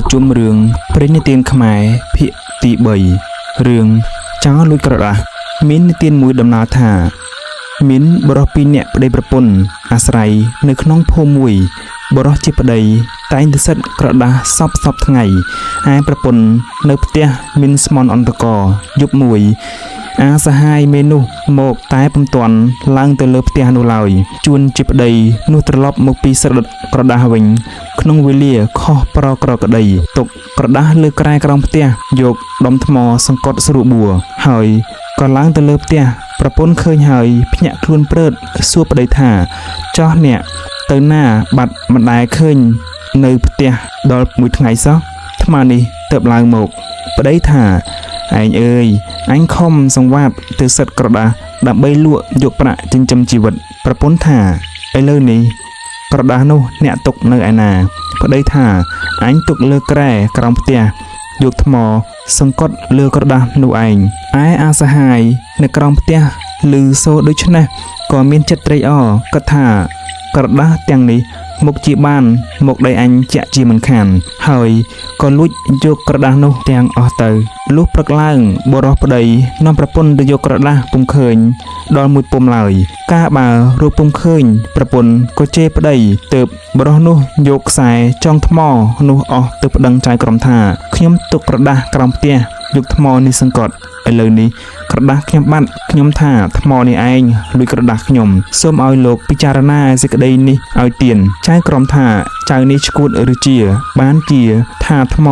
ប្រជុំរឿងព្រេងនិទានខ្មែរភាគទី3រឿងចោរលួចក្រដាសមាននិទានមួយដំណើរថាមានបុរសពីរនាក់ប្តីប្រពន្ធអាស្រ័យនៅក្នុងភូមិមួយបុរសជាប្តីតែងទៅសិតក្រដាសសពសពថ្ងៃឯប្រពន្ធនៅផ្ទះមានស្មន់អន្តកយប់មួយអាសហាយមេនោះមកតែពុំទាន់ឡើងទៅលើផ្ទះនោះឡើយជួនជាប្តីនោះត្រឡប់មកពីសិតក្រដាសវិញក្នុងវេលាខុសប្រក្រក្តីទុកក្រដាសលើគ្រែក្រោមផ្ទះយកដុំថ្មសង្កត់ស្រួលបួហើយក៏ឡើងទៅលើផ្ទះប្រពន្ធឃើញហើយភ្ញាក់ខ្លួនព្រឺតសួរប្តីថាចោះអ្នកទៅណាបាត់មិនដែលឃើញនៅផ្ទះដល់មួយថ្ងៃសោះថ្មនេះទៅឡើងមកប្តីថាឯងអើយអញខំសង្វាតទៅសិតក្រដាសដើម្បីលក់យកប្រាក់ចិញ្ចឹមជីវិតប្រពន្ធថាឥឡូវនេះក្រដាសនោះអ្នកទុកនៅឯណាប្តីថាអញទុកលើគ្រែក្រោមផ្ទះយកថ្មសង្កត់លើក្រដាសនោះឯងឯអាសហាយនៅក្រោមផ្ទះឮសូរដូច្នេះក៏មានចិត្តត្រេកអរគិតថាក្រដាសទាំងនេះមកជាបានមកដីអញជាក់ជាមិនខានហើយក៏លួចយកក្រដាសនោះទាំងអស់ទៅលុះព្រឹកឡើងបុរសប្តីនាំប្រពន្ធទៅយកក្រដាសពុំឃើញដល់មួយពុំឡើយកាលបើរកពុំឃើញប្រពន្ធក៏ជេរប្តីទើបបុរសនោះយកខ្សែចងថ្មនោះអស់ទៅប្តឹងចៅក្រមថាខ្ញុំទុកក្រដាសក្រោមផ្ទះយកថ្មនេះសង្កត់ឥឡូវនេះក្រដាសខ្ញុំបាត់ខ្ញុំថាថ្មនេះឯងលួចក្រដាសខ្ញុំសូមឲ្យលោកពិចារណាសេចក្តីនេះឲ្យទៀនចៅក្រមថាចៅនេះឈួតឬជាបានជាថាថ្ម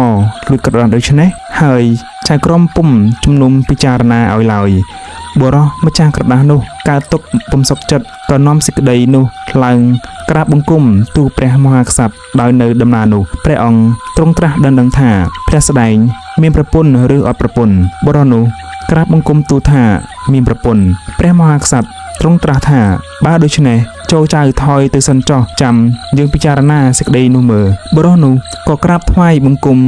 លួចក្រដាសដូច្នេះហើយចៅក្រមពុំជំនុំពិចារណាឲ្យឡើយបុរសម្ចាស់ក្រដាសនោះកើតទុកពុំសុខចិត្តក៏នាំសេចក្តីនោះឡើងក្រាបបង្គំទូលព្រះមហាក្សត្រដោយនៅដំណើរនោះព្រះអង្គទ្រង់ត្រាស់ដឹងថាព្រះស្ដែងមានប្រពន្ធឬអត់ប្រពន្ធបុរសនោះក្រាបបង្គំទូលថាមានប្រពន្ធព្រះមហាក្សត្រទ្រង់ត្រាស់ថាបើដូច្នេះចូលចៅថយទៅសិនចោះចាំយើងពិចារណាសេចក្តីនោះមើលបុរសនោះក៏ក្រាបថ្វាយបង្គំ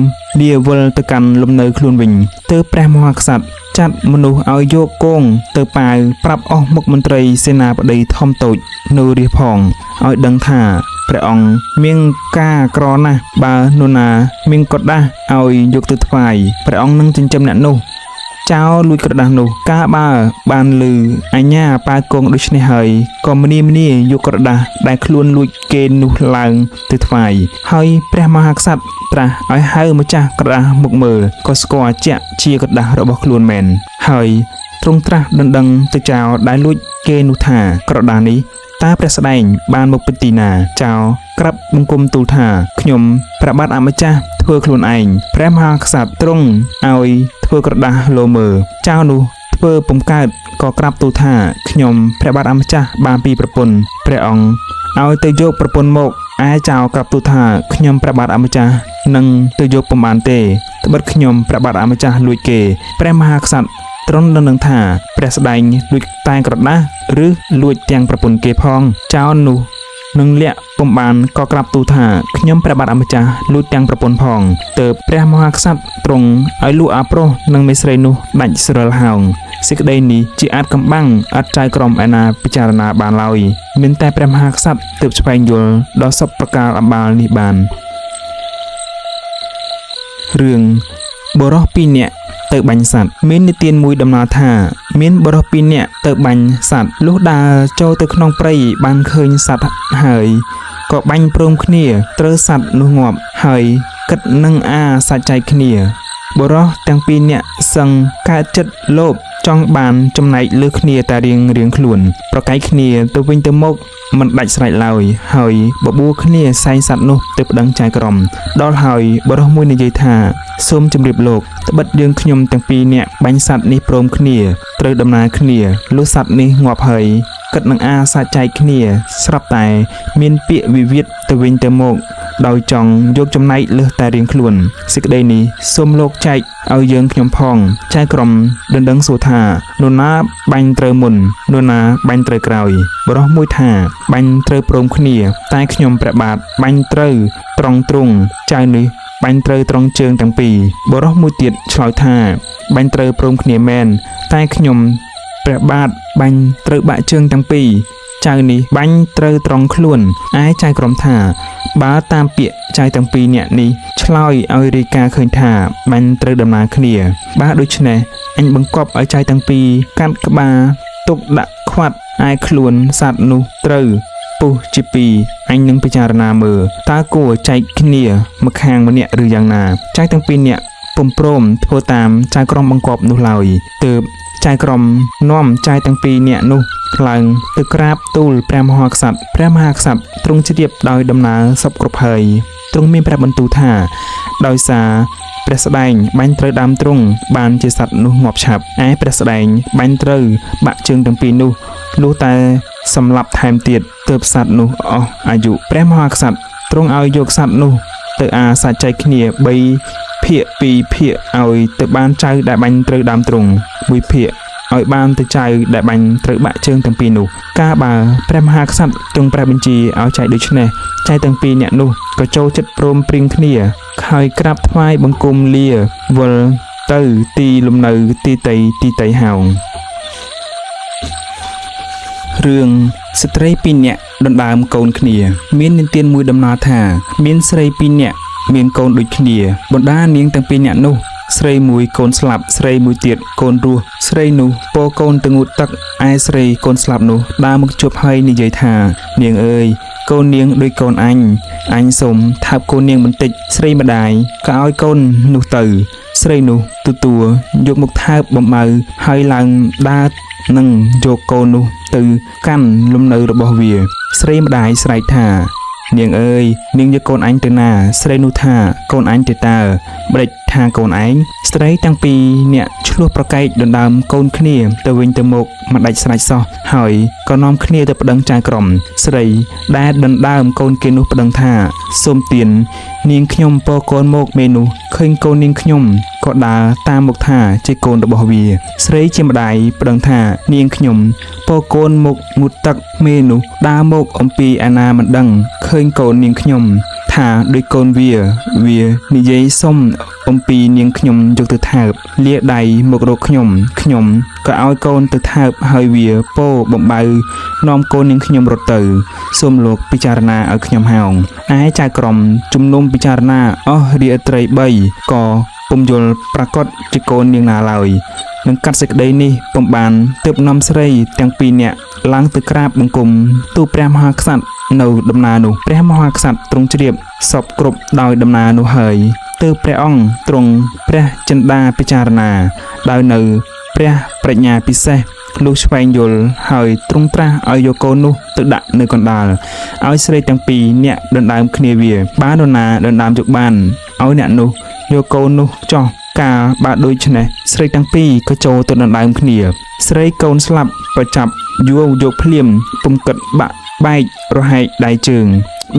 លាវិលទៅកាន់លំនៅខ្លួនវិញទើបព្រះមហាក្សត្រចាត់មនុស្សឲ្យយកគងទៅប៉ាវប្រាប់អស់មុខមន្ត្រីសេនាបតីធំតូចនៅរាជផងឲ្យដឹងថាព្រះអង្គមានការក្រណាស់បើនរណាមានក្រដាសឲ្យយកទៅថ្វាយព្រះអង្គនឹងចិញ្ចឹមអ្នកនោះចោលលួចក្រដាសនោះកាលបើបានឮអញ្ញាប៉ាគងដូច្នេះហើយក៏មនីយកក្រដាសដែលខ្លួនលួចគេនោះឡើងទៅថ្វាយហើយព្រះមហាក្សត្រត្រាស់ឲ្យហៅម្ចាស់ក្រដាសមកមើលក៏ស្គាល់ជាក់ជាក្រដាសរបស់ខ្លួនមែនហើយទ្រង់ត្រាស់ដណ្ដឹងទៅចោលដែលលួចគេនោះថាក្រដាសនេះតើព្រះស្ដែងបានមកពីទីណាចោលក្រាបបង្គំទូលថាខ្ញុំព្រះបាទអម្ចាស់ធ្វើខ្លួនឯងព្រះមហាក្សត្រទ្រង់ឲ្យធ្វើក្រដាសលោមើចៅនោះធ្វើពុំកើតក៏ក្រាបទូលថាខ្ញុំព្រះបាទអម្ចាស់បានពីប្រពន្ធព្រះអង្គឲ្យទៅយកប្រពន្ធមកឯចៅក្រាបទូលថាខ្ញុំព្រះបាទអម្ចាស់នឹងទៅយកពុំបានទេត្បិតខ្ញុំព្រះបាទអម្ចាស់លួចគេព្រះមហាក្សត្រទ្រង់ដឹងថាព្រះស្ដែងលួចតែក្រដាសឬលួចទាំងប្រពន្ធគេផងចៅនោះនឹងលាក់ពុំបានក៏ក្រាបទូលថាខ្ញុំព្រះបាទអម្ចាស់លួចទាំងប្រពន្ធផងទើបព្រះមហាក្សត្រទ្រង់ឲ្យលួចអាប្រុសនិងមេស្រីនោះដាច់ស្រលហោងសេចក្តីនេះជាអាចកំបាំងអត់ចៅក្រមឯណាពិចារណាបានឡើយមានតែព្រះមហាក្សត្រទើបស្វែងយល់ដល់សពប្រការអំបាលនេះបានរឿងបុរសពីរនាក់ទៅបាញ់សត្វមាននិទានមួយដំណើរថាមានបុរសពីរនាក់ទៅបាញ់សត្វលុះដើរចូលទៅក្នុងព្រៃបានឃើញសត្វហើយក៏បាញ់ព្រមគ្នាត្រូវសត្វនោះងាប់ហើយគិតនឹងអាសាច់ចែកគ្នាបុរសទាំងពីរនាក់សឹងកើតចិត្តលោភចង់បានចំណែកលើគ្នាតែរៀងខ្លួនប្រកែកគ្នាទៅវិញទៅមកមិនដាច់ស្រេចឡើយហើយបបួលគ្នាសែងសត្វនោះទៅប្តឹងចៅក្រមដល់ហើយបុរសមួយនិយាយថាសូមជម្រាបលោកត្បិតយើងខ្ញុំទាំងពីរនាក់បាញ់សត្វនេះព្រមគ្នាត្រូវដំណើរគ្នាលុះសត្វនេះងាប់ហើយគិតនឹងអាសាច់ចែកគ្នាស្រាប់តែមានពាក្យវិវាទទៅវិញទៅមកដោយចង់យកចំណែកលើសតែរៀងខ្លួនសេចក្តីនេះសូមលោកចែកឲ្យយើងខ្ញុំផងចៅក្រមដណ្ដឹងសួរថានរណាបាញ់ត្រូវមុននរណាបាញ់ត្រូវក្រោយបុរសមួយថាបាញ់ត្រូវព្រមគ្នាតែខ្ញុំព្រះបាទបាញ់ត្រូវត្រង់ទ្រង់ចៅនេះបាញ់ត្រូវត្រង់ជើងទាំងពីរបុរសមួយទៀតឆ្លើយថាបាញ់ត្រូវព្រមគ្នាមែនតែខ្ញុំព្រះបាទបាញ់ត្រូវបាក់ជើងទាំងពីរចៅនេះបាញ់ត្រូវត្រង់ខ្លួនឯចៅក្រមថា បើតាមពាក្យចៅទាំងពីរនាក់នេះឆ្លើយឲ្យរាយការណ៍ឃើញថាបាញ់ត្រូវដំណើរគ្នា បើដូច្នេះអញបង្គាប់ឲ្យចៅទាំងពីរកាត់ក្បាលទុកដាក់ខ្វាត់ឯខ្លួនសត្វនោះត្រូវពុះជាពីរអញនឹងពិចារណាមើលតើគួរចែកគ្នាម្ខាងម្នាក់ឬយ៉ាងណាចៅទាំងពីរនាក់ពុំព្រមធ្វើតាមចៅក្រមបង្គាប់នោះឡើយទើបចៅក្រមនាំចៅទាំងពីរនាក់នោះឡើងទៅក្រាបទូលព្រះមហាក្សត្រព្រះមហាក្សត្រទ្រង់ជ្រាបដោយដំណើរសពគ្រប់ហើយទ្រង់មានព្រះបន្ទូលថាដោយសារព្រះស្ដែងបាញ់ត្រូវដើមទ្រង់បានជាសត្វនោះងាប់ឆាប់ឯព្រះស្ដែងបាញ់ត្រូវបាក់ជើងទាំងពីរនោះលុះតែសម្លាប់ថែមទៀតទើបសត្វនោះអស់អាយុព្រះមហាក្សត្រទ្រង់ឲ្យយកសត្វនោះទៅអាសាច់ចែកគ្នា3ភាគ2ភាគឲ្យទៅបានចៅដែលបាញ់ត្រូវដើមទ្រង់1ភាគឲ្យបានទៅចៅដែលបាញ់ត្រូវបាក់ជើងទាំងពីរនោះកាលបើព្រះមហាក្សត្រទ្រង់ព្រះបញ្ជាឲ្យចែកដូច្នេះចៅទាំងពីរអ្នកនោះក៏ចូលចិត្តព្រមព្រៀងគ្នាហើយក្រាបថ្វាយបង្គំលាវិលទៅទីលំនៅទីតីទីតីហោងរឿងស្ត្រីពីរនាក់ដណ្ដើមកូនគ្នា មាននិទានមួយដំណើរថា មានស្រីពីរនាក់មានកូនដូចគ្នាបណ្ដានាងទាំងពីរនាក់នោះស្រីមួយកូនស្លាប់ស្រីមួយទៀតកូនរស់ស្រីនោះពោកូនទៅងូតទឹកឯស្រីកូនស្លាប់នោះដើរមកជួបហើយនិយាយថានាងអើយកូននាងដូចកូនអញអញសូមថើបកូននាងបន្តិចស្រីម្ដាយក៏ឲ្យកូននោះទៅស្រីនោះទទួលយកមកថើបបំបៅហើយឡើងដើរនឹងយកកូននោះទៅកាន់លំនៅរបស់វាស្រីម្ដាយស្រែកថានាងអើយនាងយកកូនអញទៅណាស្រីនោះថាកូនអញទៅតើម្ដេចថាកូនឯងស្ត្រីទាំងពីរអ្នកឆ្លោះប្រកែកដណ្ដើមកូនគ្នាទៅវិញទៅមកមិនដាច់ស្រេចសោះហើយក៏នាំគ្នាទៅប្តឹងចៅក្រមស្រីដែលដណ្ដើមកូនគេនោះប្តឹងថាសូមទាននាងខ្ញុំពកូនមកមេនោះឃើញកូននាងខ្ញុំក៏ដើរតាមមកថាជាកូនរបស់វាស្រីជាម្ដាយប្តឹងថានាងខ្ញុំពកូនមកងូតទឹកមេនោះដើរមកអំពីអាណាមិនដឹងឃើញកូននាងខ្ញុំថាដូចកូនវាវានិយាយសុំអំពីនាងខ្ញុំយកទៅថើបលាដៃមករកខ្ញុំខ្ញុំក៏ឲ្យកូនទៅថើបហើយវាពោបំបៅនាំកូននាងខ្ញុំរត់ទៅសូមលោកពិចារណាឲ្យខ្ញុំហោងឯចៅក្រមជំនុំពិចារណាអស់រាត្រី3ក៏ពុំយល់ប្រកាសជាកូននាងណាឡើយនឹងកាត់សេចក្តីនេះពុំបានទើបនាំស្រីទាំងពីរនាក់ឡើងទៅក្រាបបង្គំទូលព្រះមហាក្សត្រនៅដំណើរនោះព្រះមហាក្សត្រទ្រង់ជ្រាបសពគ្រប់ដោយដំណើរនោះហើយទើបព្រះអង្គទ្រង់ព្រះចិន្តាពិចារណាដោយនៅព្រះប្រាជ្ញាពិសេសលុះឆ្វែងយល់ហើយទ្រង់ត្រាស់ឲ្យយកកូននោះទៅដាក់នៅកណ្ដាលឲ្យស្រីទាំងពីរនាក់ដណ្ដើមគ្នាវាបាននរណាដណ្ដើមយកបានឲ្យអ្នកនោះយកកូននោះចោះកាលបើដូច្នេះស្រីទាំងពីរក៏ចូលទៅដណ្ដើមគ្នាស្រីកូនស្លាប់ប្រចាប់យួរយកភ្លាមពុំគិតបាក់បែករហែកដៃជើង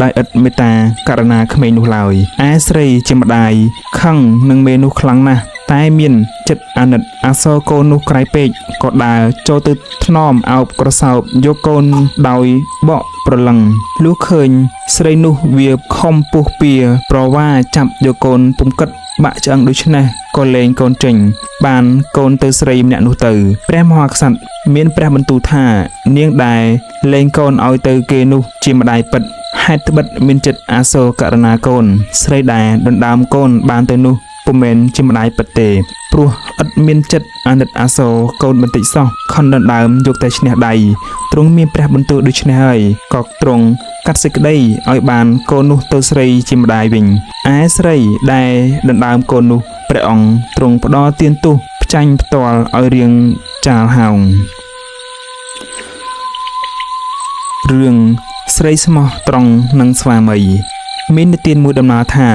ដោយឥតមេត្តាករណាក្មេងនោះឡើយឯស្រីជាម្ដាយខឹងនឹងមេនោះខ្លាំងណាស់តែមានចិត្តអាណិតអាសរកូននោះក្រៃពេកក៏ដើរចូលទៅថ្នមអោបក្រសោបយកកូនដោយបកប្រលឹងលុះឃើញស្រីនោះវាខំពុះពៀប្រវាចាប់យកកូនពុំគិតបាក់ឆ្អឹងដូច្នេះក៏លែងកូនចេញបានកូនទៅស្រីម្នាក់នោះទៅព្រះមហាក្សត្រមានព្រះបន្ទូលថានាងដែលលែងកូនឲ្យទៅគេនោះជាម្ដាយពិតហេតុត្បិតមានចិត្តអាសូរករណាកូនស្រីដែលដណ្ដើមកូនបានទៅនោះពុំមែនជាម្ដាយពិតទេព្រោះឥតមានចិត្តអាណិតអាសូរកូនបន្តិចសោះខំដណ្ដើមយកតែឈ្នះដៃទ្រង់មានព្រះបន្ទូលដូច្នេះហើយក៏ទ្រង់កាត់សេចក្តីឲ្យបានកូននោះទៅស្រីជាម្ដាយវិញឯស្រីដែលដណ្ដើមកូននោះព្រះអង្គទ្រង់ផ្ដល់ទានទោសផ្ចាញ់ផ្ទាល់ឲ្យរៀងចាលហោងរឿងស្រីស្មោះត្រង់នឹងស្វាមីមាននិទានមួយដំណើរថា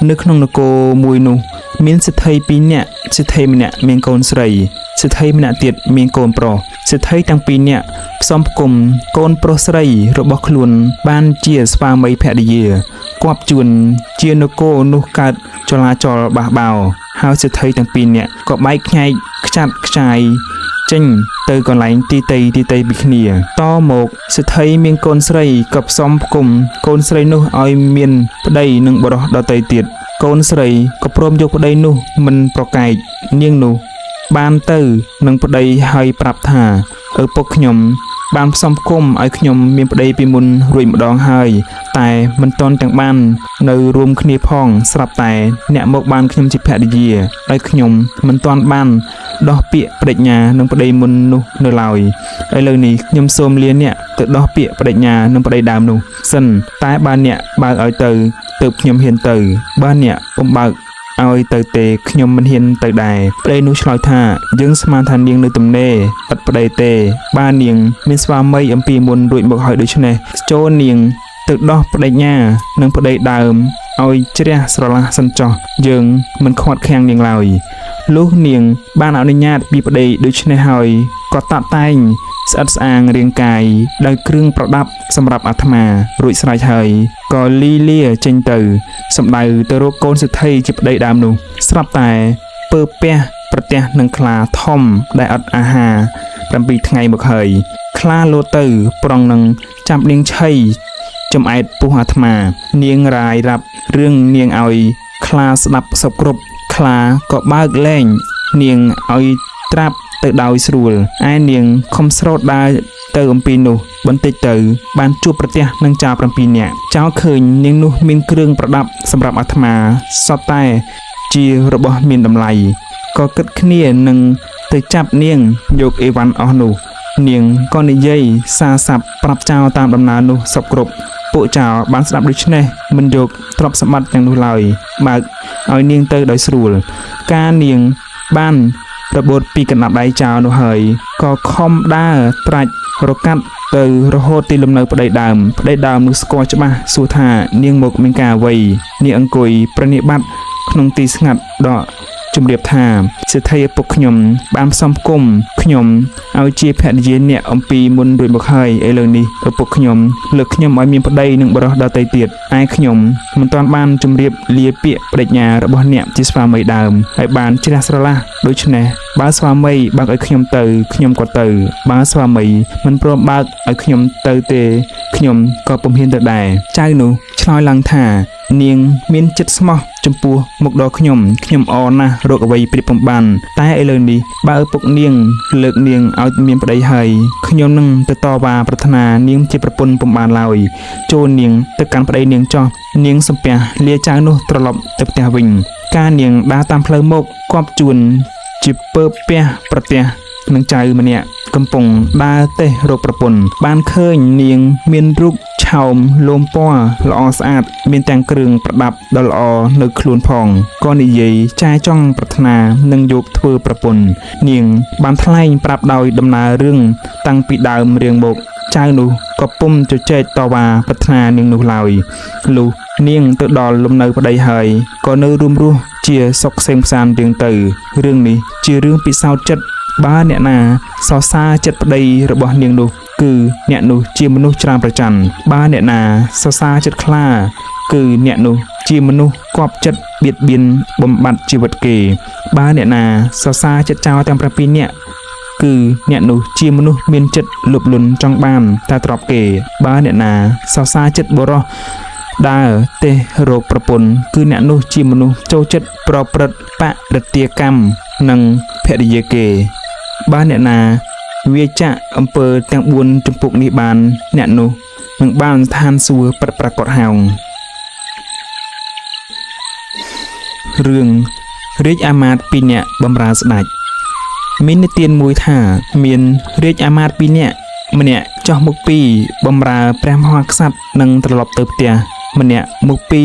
នៅក្នុងនគរមួយនោះមានសេដ្ឋីពីរនាក់សេដ្ឋីម្នាក់មានកូនស្រីសេដ្ឋីម្នាក់ទៀតមានកូនប្រុសសេដ្ឋីទាំងពីរនាក់ផ្សំផ្គុំកូនប្រុសស្រីរបស់ខ្លួនបានជាស្វាមីភរិយាគប់ជួនជានគរនោះកើតចលាចលបះបោហើយសេដ្ឋីទាំងពីរនាក់ក៏បែកខ្ញែកខ្ចាត់ខ្ចាយចេញទៅកន្លែងទីតីទីតីពីគ្នាតមកសេដ្ឋីមានកូនស្រីក៏ផ្សំផ្គុំកូនស្រីនោះឲ្យមានប្តីនិងបុរសដទៃទៀតកូនស្រីក៏ព្រមយកប្តីនោះមិនប្រកែកនាងនោះបានទៅនឹងប្តីហើយប្រាប់ថាឪពុកខ្ញុំ បានផ្សំផ្គុំឲ្យខ្ញុំមានប្តីពីមុនរួចម្ដងហើយ តែមិនទាន់ទាំងបាននៅរួមគ្នាផងស្រាប់តែអ្នកមកបានខ្ញុំជាភរិយាដោយខ្ញុំមិនទាន់បានដោះពាក្យប្តេជ្ញានឹងប្តីមុននោះនៅឡើយឥឡូវនេះខ្ញុំសូមលាអ្នកទៅដោះពាក្យប្តេជ្ញានឹងប្តីដើមនោះសិនតែបើអ្នកបើកឲ្យទៅទើបខ្ញុំហ៊ានទៅបើអ្នកពុំបើកឲ្យទៅទេខ្ញុំមិនហ៊ានទៅដែរប្តីនោះឆ្លើយថាយើងស្មានថានាងនៅទំនេរឥតប្តីទេបើនាងមានស្វាមីអំពីមុនរួចមកហើយដូច្នេះចូលនាងទៅដោះប្តេជ្ញានឹងប្តីដើមឲ្យជ្រះស្រឡះសិនចោះយើងមិនខាត់ខាំងនាងឡើយលុះនាងបានអនុញ្ញាតពីប្តីដូច្នេះហើយក៏តាក់តែងស្អិតស្អាងរាងកាយដោយគ្រឿងប្រដាប់សម្រាប់អាត្មារួចស្រេចហើយក៏លីលាចេញទៅសម្ដៅទៅរកកូនសេដ្ឋីជាប្តីដើមនោះស្រាប់តែពើពះប្រទះនឹងខ្លាធំដែលអត់អាហារ7ថ្ងៃមកហើយខ្លាលោតទៅប្រងនឹងចាប់នាងឆីចំអែតពោះអាត្មានាងរាយរាប់រឿងនាងឲ្យខ្លាស្ដាប់សពគ្រប់ខ្លាក៏បើកលែងនាងឲ្យត្រាប់ទៅដោយស្រួលឯនាងខំស្រោតដើរទៅអំពីនោះបន្តិចទៅបានជួបប្រទះនឹងចៅ7នាក់ចៅឃើញនាងនោះមានគ្រឿងប្រដាប់សម្រាប់អាត្មាសត្វតែជារបស់មានតម្លៃក៏គិតគ្នានឹងទៅចាប់នាងយកអីវ៉ាន់អស់នោះនាងក៏និយាយសារស័ព្ទប្រាប់ចៅតាមដំណើរនោះសពគ្រប់ពួកចៅបានស្ដាប់ដូច្នេះមិនយកទ្រព្យសម្បត្តិទាំងនោះឡើយបើកឲ្យនាងទៅដោយស្រួលការនាងបានរបូតពីកណ្ដាប់ដៃចៅនោះហើយក៏ខំដើរត្រាច់រកាត់ទៅរហូតទីលំនៅប្តីដើមប្តីដើមនោះស្គាល់ច្បាស់សួរថានាងមកមានការអ្វីនាងអង្គុយប្រណិប័តក្នុងទីស្ងាត់ដកជំរាបថាសេដ្ឋីឪពុកខ្ញុំបានផ្សំផ្គុំខ្ញុំឲ្យជាភរិយាអ្នកអំពីមុនរួចមកហើយឥឡូវនេះឪពុកខ្ញុំលើកខ្ញុំឲ្យមានប្តីនិងបុរសដទៃទៀតឯខ្ញុំមិនទាន់បានជំរាបលាពាក្យប្តេជ្ញារបស់អ្នកជាស្វាមីដើមហើយបានជ្រះស្រឡះដូច្នេះបើស្វាមីបើកឲ្យខ្ញុំទៅខ្ញុំក៏ទៅបើស្វាមីមិនព្រមបើកឲ្យខ្ញុំទៅទេខ្ញុំក៏ពុំហ៊ានទៅដែរចៅនោះឆ្លើយឡើងថានាងមានចិត្តស្មោះចំពោះមុខដល់ខ្ញុំខ្ញុំអរណាស់រកអ្វីប្រៀបពុំបានតែឥឡូវនេះបើឪពុកនាងលើកនាងឲ្យមានប្តីហើយខ្ញុំនឹងទៅតវ៉ាប្រាថ្នានាងជាប្រពន្ធពុំបានឡើយចូលនាងទៅកាន់ប្តីនាងចោះនាងសំពះលាចៅនោះត្រឡប់ទៅផ្ទះវិញការនាងដើរតាមផ្លូវមកគប់ជួនជាពើពះប្រទះនឹងចៅម្នាក់កំពុងដើរទេសរកប្រពន្ធបានឃើញនាងមានរូបឆោមលោមពណ៌ល្អស្អាតមានទាំងគ្រឿងប្រដាប់ដ៏ល្អនៅខ្លួនផងក៏និយាយចែចង់ប្រាថ្នានឹងយកធ្វើប្រពន្ធនាងបានថ្លែងប្រាប់ដោយដំណើររឿងតាំងពីដើមរៀងមកចៅនោះក៏ពុំជជែកតវ៉ាប្រាថ្នានាងនោះឡើយលុះនាងទៅដល់លំនៅប្តីហើយក៏នៅរួមរស់ជាសុខក្សេមក្សាន្តរៀងទៅរឿងនេះជារឿងពិសោធន៍ចិត្តបើអ្នកណាសរសើរចិត្តប្តីរបស់នាងនោះគឺអ្នកនោះជាមនុស្សច្រើនប្រច័ណ្ឌបើអ្នកណាសរសើរចិត្តខ្លាគឺអ្នកនោះជាមនុស្សគប់ចិត្តបៀតបៀនបំបត្តិជីវិតគេបើអ្នកណាសរសើរចិត្តចោលទាំង7នាក់គឺអ្នកនោះជាមនុស្សមានចិត្តលោភលន់ចង់បានតែទ្រព្យគេបើអ្នកណាសរសើរចិត្តបុរសដើរទេសរកប្រពន្ធគឺអ្នកនោះជាមនុស្សចូលចិត្តប្រព្រឹត្តបរិទាកម្មនិងភរិយាគេបើអ្នកណាវាចាក់អំពើទាំង4ចំពុកនេះបានអ្នកនោះនឹងបានស្ថានសួគ៌ពិតប្រាកដហោងរឿងរាជអាមាត្យ2នាក់បម្រើស្ដេចមាននិទានមួយថាមានរាជអាមាត្យ2នាក់ម្នាក់ចោះមុខពីបំរើព្រះមហាក្សត្រនិងត្រឡប់ទៅផ្ទះម្នាក់មុខពី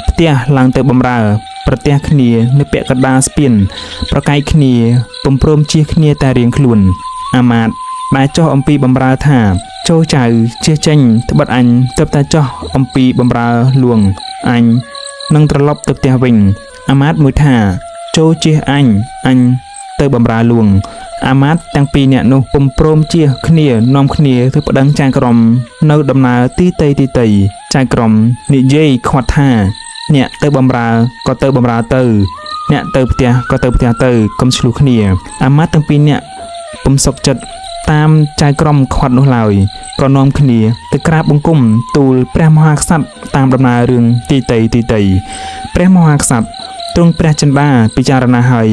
ផ្ទះឡើងទៅបំរើប្រទះគ្នានៅពាក់កណ្ដាលស្ពានប្រកែកគ្នាពុំព្រមជៀសគ្នាតែរៀងខ្លួនអាមាត្យដែលចោះអំពីបំរើថាចូលចៅជៀសចេញត្បិតអញទើបតែចោះអំពីបំរើលួងអញនឹងត្រឡប់ទៅផ្ទះវិញអាមាត្យមួយថាចូលជៀសអញអញទៅបំរើលួងអាមាត្យទាំងពីរនាក់នោះពុំព្រមជៀសគ្នានាំគ្នាទៅប្តឹងចៅក្រមនៅដំណើរទីតីចៅក្រមនិយាយខាត់ថាអ្នកទៅបំរើក៏ទៅបំរើទៅអ្នកទៅផ្ទះក៏ទៅផ្ទះទៅកុំឆ្លោះគ្នាអាមាត្យទាំងពីរនាក់ពុំសុខចិត្តតាមចៅក្រមខាត់នោះឡើយក៏នាំគ្នាទៅក្រាបបង្គំទូលព្រះមហាក្សត្រតាមដំណើររឿងទីតីព្រះមហាក្សត្រទ្រង់ព្រះចិន្តាពិចារណាហើយ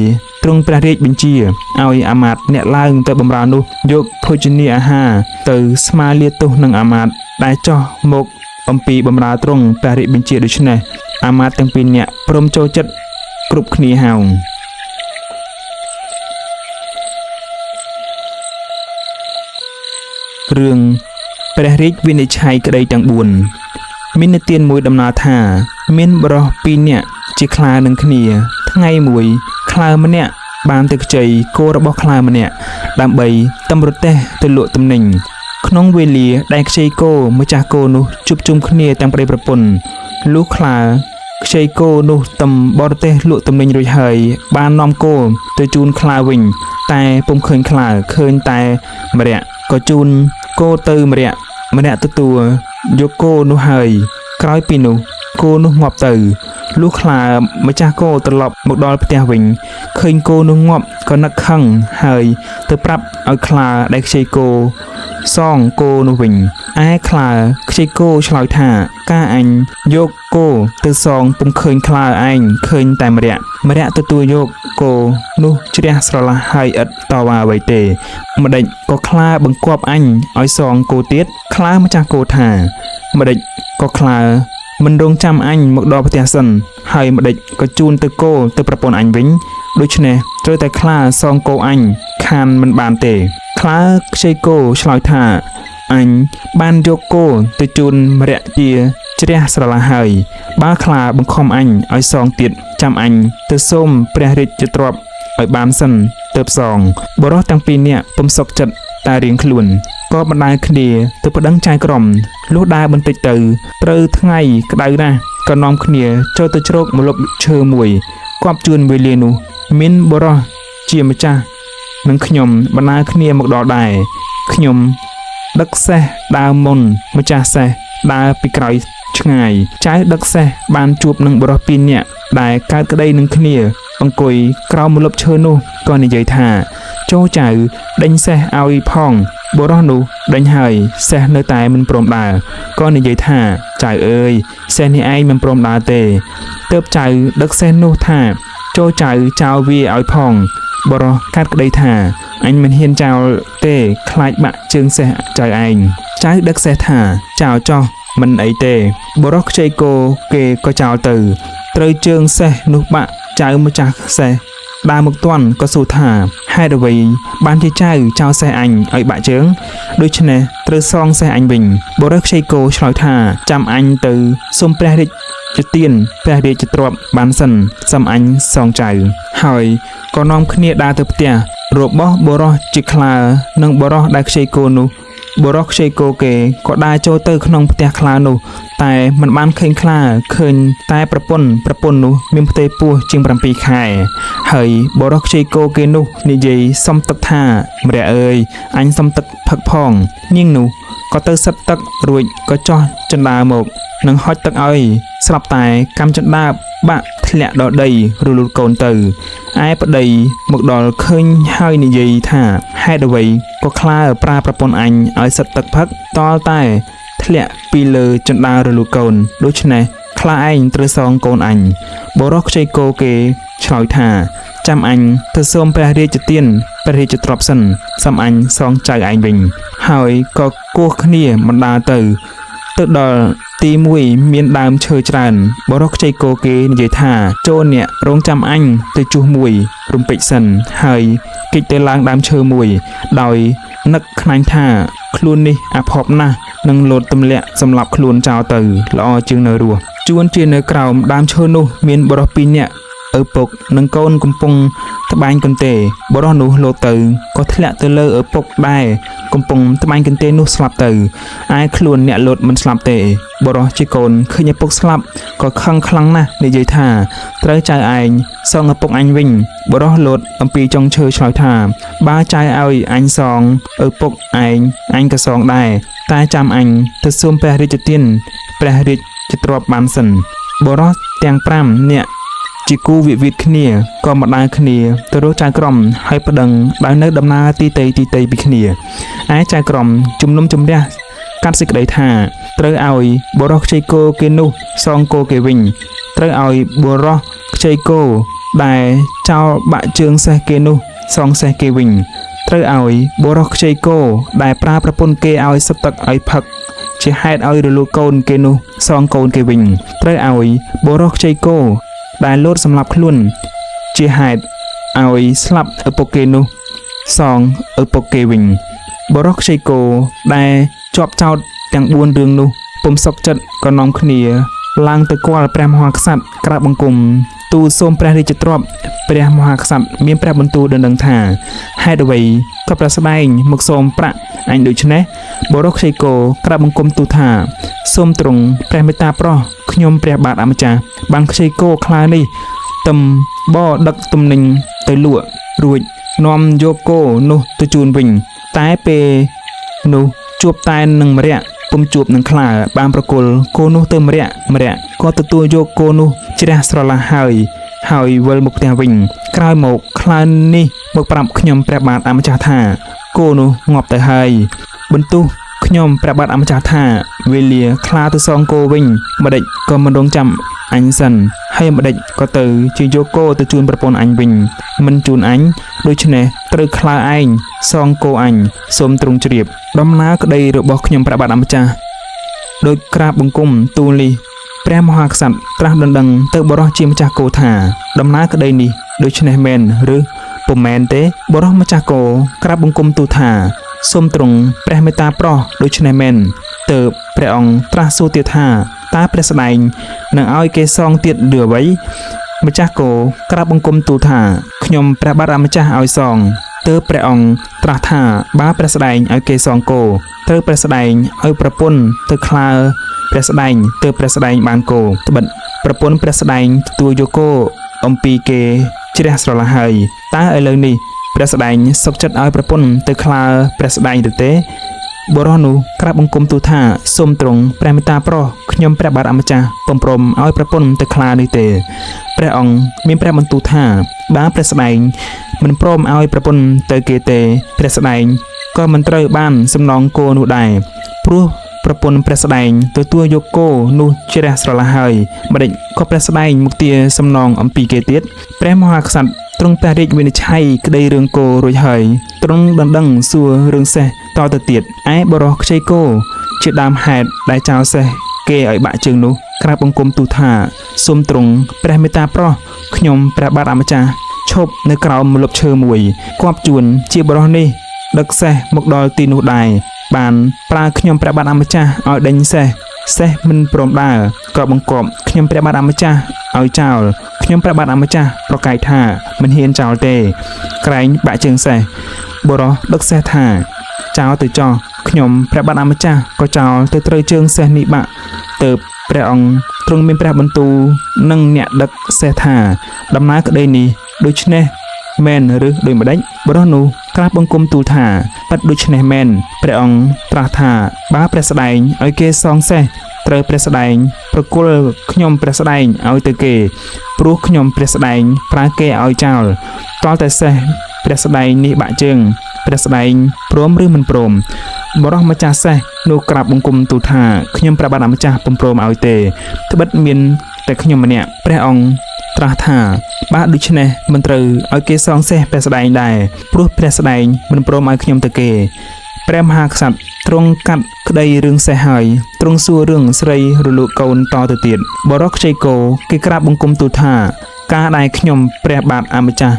ទ្រង់ព្រះរាជបញ្ជាឲ្យអាមាត្យអ្នកឡើងទៅបម្រើនោះយកភោជនីអាហារទៅស្មាលាទោសនឹងអាមាត្យដែលចោះមកអំពីបម្រើទ្រង់ព្រះរាជបញ្ជាដូច្នេះអាមាត្យទាំងពីរនាក់ព្រមចូលចិត្តគ្រប់គ្នាហោងរឿងព្រះរាជវិនិច្ឆ័យក្តីទាំង4មាននិទានមួយដំណើរថាមានបុរសពីរនាក់ជាខ្លានឹងគ្នាថ្ងៃមួយខ្លាម្នាក់បានទៅខ្ចីគោរបស់ខ្លាម្នាក់ដើម្បីតម្រទេះទៅលក់ទំនិញក្នុងវេលាដែលខ្ចីគោម្ចាស់គោនោះជួបជុំគ្នាទាំងប្តីប្រពន្ធលុះខ្លាខ្ចីគោនោះតំបរទេសលក់ទំនិញរួចហើយបាននាំគោទៅជូនខ្លាវិញតែពុំឃើញខ្លាឃើញតែម្នាក់ក៏ជូនគោទៅម្នាក់ម្នាក់ទទួលយកគោនោះហើយក្រោយពីនោះគោនោះងាប់ទៅលុះខ្លាម្ចាស់គោត្រឡប់មកដល់ផ្ទះវិញឃើញគោនោះងាប់ក៏នឹកខឹងហើយទៅប្រាប់ឲ្យខ្លាដែលខ្ចីគោសងគោនោះវិញឯខ្លាខ្ចីគោឆ្លើយថាកាអញយកគោទៅសងពុំឃើញខ្លាឯងឃើញតែម្នាក់ម្នាក់ទទួលយកគោនោះជ្រះស្រឡះហើយឥតតវ៉ាអ្វីទេម្ដេចក៏ខ្លាបង្គាប់អញឲ្យសងគោទៀតខ្លាម្ចាស់គោថាម្ដេចក៏ខ្លាមិនរងចាំអញមកដល់ផ្ទះសិនហើយម្ដេចក៏ជូនទៅគោទៅប្រពន្ធអញវិញដូច្នេះត្រូវតែខ្លាសងគោអញខានមិនបានទេខ្លាខ្ចីគោឆ្លើយថាអញបានយកគោទៅជូនម្នាក់ជាជ្រះស្រឡះហើយបើខ្លាបង្ខំអញឲ្យសងទៀតចាំអញទៅសូមព្រះរាជទ្រព្យឲ្យបានសិនទើបសងបុរសទាំងពីរនាក់ពុំសុខចិត្តតែរៀងខ្លួនក៏បណ្ដាលគ្នាទៅប្តឹងចៅក្រមលុះដើរបន្តិចទៅត្រូវថ្ងៃក្តៅណាស់ក៏នាំគ្នាចូលទៅជ្រកម្លប់ឈើមួយគប់ជួនវេលានោះមានបុរសជាម្ចាស់និងខ្ញុំបណ្ដាលគ្នាមកដល់ដែរខ្ញុំដឹកសេះដើរមុនម្ចាស់សេះដើរពីក្រោយឆ្ងាយចៅដឹកសេះបានជួបនឹងបុរសពីរនាក់ដែលកើតក្តីនឹងគ្នាអង្គុយក្រោមម្លប់ឈើនោះក៏និយាយថាចូលចៅដេញសេះឲ្យផងបុរសនោះដេញហើយសេះនៅតែមិនព្រមដើរក៏និយាយថាចៅអើយសេះនេះឯងមិនព្រមដើរទេទើបចៅដឹកសេះនោះថាចូលចៅចោលវាឲ្យផងបុរសកាត់ក្តីថាអញមិនហ៊ានចោលទេខ្លាចបាក់ជើងសេះចៅឯងចៅដឹកសេះថាចោលចោះមិនអីទេបុរសខ្ចីគោគេក៏ចោលទៅត្រូវជើងសេះនោះបាក់ចៅម្ចាស់សេះដើរមកទាន់ក៏សួរថាហេតុអ្វីបានជាចៅចោលសេះអញឲ្យបាក់ជើងដូច្នេះត្រូវសងសេះអញវិញបុរសខ្ចីគោឆ្លើយថាចាំអញទៅសូមព្រះរាជទានព្រះរាជទ្រព្យបានសិនសំអញសងចៅហើយក៏នាំគ្នាដើរទៅផ្ទះរបស់បុរសជាខ្លានិងបុរសដែលខ្ចីគោនោះបុរសខ្ចីគោគេក៏ដើរចូលទៅក្នុងផ្ទះខ្លានោះតែមិនបានឃើញខ្លាឃើញតែប្រពន្ធនោះមានផ្ទៃពោះជាង7ខែហើយបុរសខ្ចីគោគេនោះនិយាយសុំទឹកថាម្រះអើយអញសុំទឹកផឹកផងនាងនោះក៏ទៅសិតទឹករួចក៏ចោះជណ្ដើរមកនឹងហុចទឹកឲ្យស្រាប់តែកម្មជណ្ដើរបាក់ធ្លាក់ដល់ដីរលូតកូនទៅឯប្តីមកដល់ឃើញហើយនិយាយថាហេតុអ្វីក៏ខ្លាប្រើប្រពន្ធអញឲ្យសិតទឹកផឹកតល់តែធ្លាក់ពីលើជណ្ដើររលូតកូនដូច្នេះខ្លាឯងត្រូវសងកូនអញបុរសខ្ចីគោគេឆ្លើយថាចាំអញទៅសូមព្រះរាជទានព្រះរាជទ្រព្យសិនសំអញសងចៅឯងវិញហើយក៏គោះគ្នាបណ្ដាលទៅដល់ទីមួយមានដើមឈើច្រើនបុរសខ្ចីគោគេនិយាយថាចូលអ្នករងចាំអញទៅជួសមួយរំពេចសិនហើយគេចទៅឡើងដើមឈើមួយដោយនឹកខ្នាញ់ថាខ្លួននេះអភ័ព្វណាស់នឹងលោតទម្លាក់សម្លាប់ខ្លួនចោលទៅល្អជាងនៅរស់ជួនជានៅក្រោមដើមឈើនោះមានបុរសពីរនាក់ឪពុកនិងកូនកំពុងត្បាញកន្ទេបុរសនោះលោតទៅក៏ធ្លាក់ទៅលើឪពុកដែរកំពុងត្បាញកន្ទេនោះស្លាប់ទៅឯខ្លួនអ្នកលោតមិនស្លាប់ទេបុរសជាកូនឃើញឪពុកស្លាប់ក៏ខឹងខ្លាំងណាស់និយាយថាត្រូវចៅឯងសងឪពុកអញវិញបុរសលោតអំពីចុងឈើឆ្លើយថាបើចៅឲ្យអញសងឪពុកឯងអញក៏សងដែរតែចាំអញទៅសូមព្រះរាជទានព្រះរាជទ្រព្យបានសិនបុរសទាំង5នាក់ជាគូវិវាទគ្នាក៏មកដើរគ្នាទៅរកចៅក្រមហើយប្តឹងដោយនៅដំណើរទីតីពីគ្នាឯចៅក្រមជំនុំជម្រះកាត់សេចក្តីថាត្រូវឲ្យបុរសខ្ចីគោគេនោះសងគោគេវិញត្រូវឲ្យបុរសខ្ចីគោ ដែលចោលបាក់ជើងសេះគេនោះសងសេះគេវិញត្រូវឲ្យបុរសខ្ចីគោដែលប្រើប្រពន្ធគេឲ្យសឹកទឹកឲ្យផឹកជាហេតុឲ្យរលូតកូនគេនោះសងកូនគេវិញត្រូវឲ្យបុរសខ្ចីគោដែលលោតសម្លាប់ខ្លួនជាហេតុឲ្យស្លាប់ឪពុកគេនោះសងឪពុកគេវិញបុរសខ្ចីគោដែលជាប់ចោតទាំង4រឿងនោះពុំសុខចិត្តក៏នាំគ្នាឡើងទៅគាល់ព្រះមហាក្សត្រក្រាបបង្គំទូលសូមព្រះរាជទ្រព្យព្រះមហាក្សត្រមានព្រះបន្ទូលដណ្ដឹងថាហេតុអ្វីក៏ព្រះស្ដែងមកសូមប្រាក់អញដូច្នេះបុរសខ្ចីគោក្រាបបង្គំទូលថាសូមទ្រង់ព្រះមេត្តាប្រោះខ្ញុំព្រះបាទអម្ចាស់បានខ្ចីគោខ្លានេះទំបដឹកទំនិញទៅលក់រួចនាំយកគោនោះទៅជូនវិញតែពេលនោះជួបតែនឹងម្រះពុំជួបនឹងខ្លាបានប្រគល់គោនោះទៅម្រះម្រះក៏ទទួលយកគោនោះជ្រះស្រឡះហើយហើយវិលមកផ្ទះវិញក្រោយមកខ្លានេះមកប្រាប់ខ្ញុំព្រះបាទអម្ចាស់ថាគោនោះងាប់ទៅហើយបន្ទោសខ្ញុំព្រះបាទអម្ចាស់ថាវេលាខ្លាទៅសងគោវិញម្ដេចក៏មិនរងចាំអញសិនហើយម្ដេចក៏ទៅជាយកគោទៅជូនប្រពន្ធអញវិញមិនជូនអញដូច្នេះត្រូវខ្លាឯងសងគោអញសូមទ្រង់ជ្រាបដំណើរក្តីរបស់ខ្ញុំព្រះបាទអម្ចាស់ដោយក្រាបបង្គំទូលនេះព្រះមហាក្សត្រត្រាស់ដណ្ដឹងទៅបុរសជាម្ចាស់គោថាដំណើរក្តីនេះដូច្នេះមែនឬពុំមែនទេបុរសម្ចាស់គោក្រាបបង្គំទូលថាសូមទ្រង់ព្រះមេត្តាប្រោះដូច្នេះមែនទើបព្រះអង្គត្រាស់សួរទៀតថាតើព្រះស្ដែងនឹងឲ្យគេសងទៀតឬអ្វីម្ចាស់គោក្រាបបង្គំទូលថាខ្ញុំព្រះបាទអម្ចាស់ឲ្យសងទើបព្រះអង្គត្រាស់ថាបើព្រះស្ដែងឲ្យគេសងគោត្រូវព្រះស្ដែងឲ្យប្រពន្ធទៅខ្លាព្រះស្ដែងទើបព្រះស្ដែងបានគោត្បិតប្រពន្ធព្រះស្ដែងទទួលយកគោអំពីគេជ្រះស្រឡះហើយតើឥឡូវនេះព្រះស្ដែងសុខចិត្តឲ្យប្រពន្ធទៅខ្លាព្រះស្ដែងឬទេបុរសនោះក្រាបបង្គំទូលថាសូមទ្រង់ព្រះមេត្តាប្រោះខ្ញុំព្រះបាទអម្ចាស់ពុំព្រមឲ្យប្រពន្ធទៅខ្លានេះទេព្រះអង្គមានព្រះបន្ទូលថាបើព្រះស្ដែងមិនព្រមឲ្យប្រពន្ធទៅគេទេព្រះស្ដែងក៏មិនត្រូវបានសំណងគោនោះដែរព្រោះប្រពន្ធព្រះស្ដែងទទួលយកគោនោះជ្រះស្រឡះហើយម្ដេចក៏ព្រះស្ដែងមកទាសំណងអំពីគេទៀតព្រះមហាក្សត្រទ្រង់ព្រះរាជវិនិច្ឆ័យក្តីរឿងគោរួចហើយទ្រង់ដណ្ដឹងសួររឿងសេះតទៅទៀតឯបុរសខ្ចីគោជាដើមហេតុដែលចោលសេះគេឲ្យបាក់ជើងនោះក្រាបបង្គំទូលថាសូមទ្រង់ព្រះមេត្តាប្រោះខ្ញុំព្រះបាទអម្ចាស់ឈប់នៅក្រោមម្លប់ឈើមួយគប់ជួនជាបុរសនេះដឹកសេះមកដល់ទីនោះដែរបានប្រើខ្ញុំព្រះបាទអម្ចាស់ឲ្យដេញសេះសេះមិនព្រមដើរក៏បង្គាប់ខ្ញុំព្រះបាទអម្ចាស់ឲ្យចោលខ្ញុំព្រះបាទអម្ចាស់ប្រកែកថាមិនហ៊ានចោលទេក្រែងបាក់ជើងសេះបុរសដឹកសេះថាចោលទៅចោះខ្ញុំព្រះបាទអម្ចាស់ក៏ចោលទៅត្រូវជើងសេះនេះបាក់ទើបព្រះអង្គទ្រង់មានព្រះបន្ទូលនឹងអ្នកដឹកសេះថាដំណើរក្តីនេះដូច្នេះមែនឬដូចម្ដេចបុរសនោះក្រាបបង្គំទូលថាពិតដូច្នេះមែនព្រះអង្គត្រាស់ថាបើព្រះស្ដែងឲ្យគេសងសេះត្រូវព្រះស្ដែងប្រគល់ខ្ញុំព្រះស្ដែងឲ្យទៅគេព្រោះខ្ញុំព្រះស្ដែងប្រើគេឲ្យចោលទាល់តែសេះព្រះស្ដែងនេះបាក់ជើងព្រះស្ដែងព្រមឬមិនព្រមបុរសម្ចាស់សេះនោះក្រាបបង្គំទូលថាខ្ញុំព្រះបាទអម្ចាស់ពុំព្រមឲ្យទេត្បិតមានតែខ្ញុំម្នាក់ព្រះអង្គត្រាស់ថាបើដូច្នេះមិនត្រូវឲ្យគេសងសេះព្រះស្ដែងដែរព្រោះព្រះស្ដែងមិនព្រមឲ្យខ្ញុំទៅគេព្រះមហាក្សត្រទ្រង់កាត់ក្តីរឿងសេះហើយទ្រង់សួររឿងស្រីរលូកកូនតទៅទៀតបុរសខ្ចីគោគេក្រាបបង្គំទូលថាការដែលខ្ញុំព្រះបាទអម្ចាស់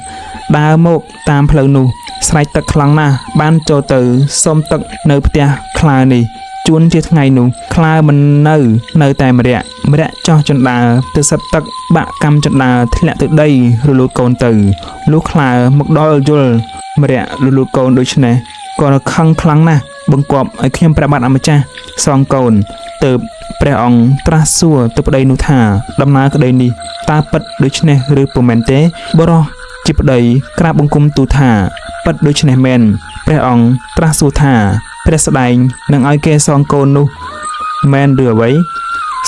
ដើរមកតាមផ្លូវនោះស្រែកទឹកខ្លាំងណាស់បានចូលទៅសុំទឹកនៅផ្ទះខ្លានេះជួនជាថ្ងៃនោះខ្លាមិននៅតែម្រះម្រះចោះចណ្ដើទៅសិតទឹកបាក់កម្មចណ្ដើធ្លាក់ទៅដីរលូតកូនទៅលុះខ្លាមកដល់យល់ម្រះរលូតកូនដូច្នេះក៏ខឹងខ្លាំងណាស់បង្គាប់ឲ្យខ្ញុំព្រះបាទអម្ចាស់សងកូនទើបព្រះអង្គត្រាស់សួរទៅប្តីនោះថាដំណើរក្តីនេះតើពិតដូច្នេះឬពុំមែនទេបុរសជាប្តីក្រាបបង្គំទូលថាពិតដូច្នេះមែនព្រះអង្គត្រាស់សួរថាព្រះស្ដែងនឹងឲ្យគេសងកូននោះមែនឬអ្វី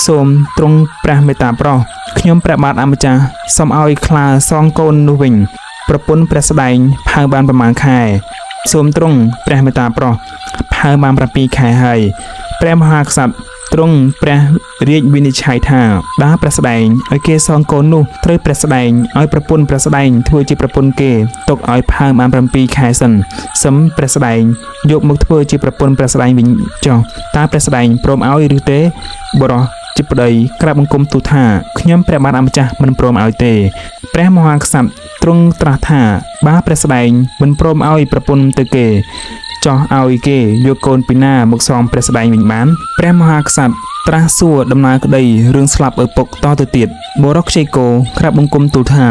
សូមទ្រង់ព្រះមេត្តាប្រោះខ្ញុំព្រះបាទអម្ចាស់សូមឲ្យខ្លាសងកូននោះវិញប្រពន្ធព្រះស្ដែងផៅបានប្រមាណខែសូមទ្រង់ព្រះមេត្តាប្រោះផៅបាន7ខែហើយព្រះមហាក្សត្រ ទ្រង់ព្រះរាជវិនិច្ឆ័យថាបើព្រះស្ដែងឲ្យគេសងកូននោះត្រូវព្រះស្ដែងឲ្យប្រពន្ធព្រះស្ដែងធ្វើជាប្រពន្ធគេទុកឲ្យផើមបាន7ខែសិនសឹមព្រះស្ដែងយកមកធ្វើជាប្រពន្ធព្រះស្ដែងវិញចុះតើព្រះស្ដែងព្រមឲ្យឬទេបុរសជាប្តីក្រាបបង្គំទូលថាខ្ញុំព្រះបាទអម្ចាស់មិនព្រមឲ្យទេព្រះមហាក្សត្រទ្រង់ត្រាស់ថាបើព្រះស្ដែងមិនព្រមឲ្យប្រពន្ធទៅគេចោះឲ្យគេយកកូនពីណាមកសងព្រះស្ដែងវិញបានព្រះមហាក្សត្រត្រាស់សួរដំណើរក្តីរឿងស្លាប់ឪពុកតទៅទៀតបុរសខ្ចីគោក្រាបបង្គំទូលថា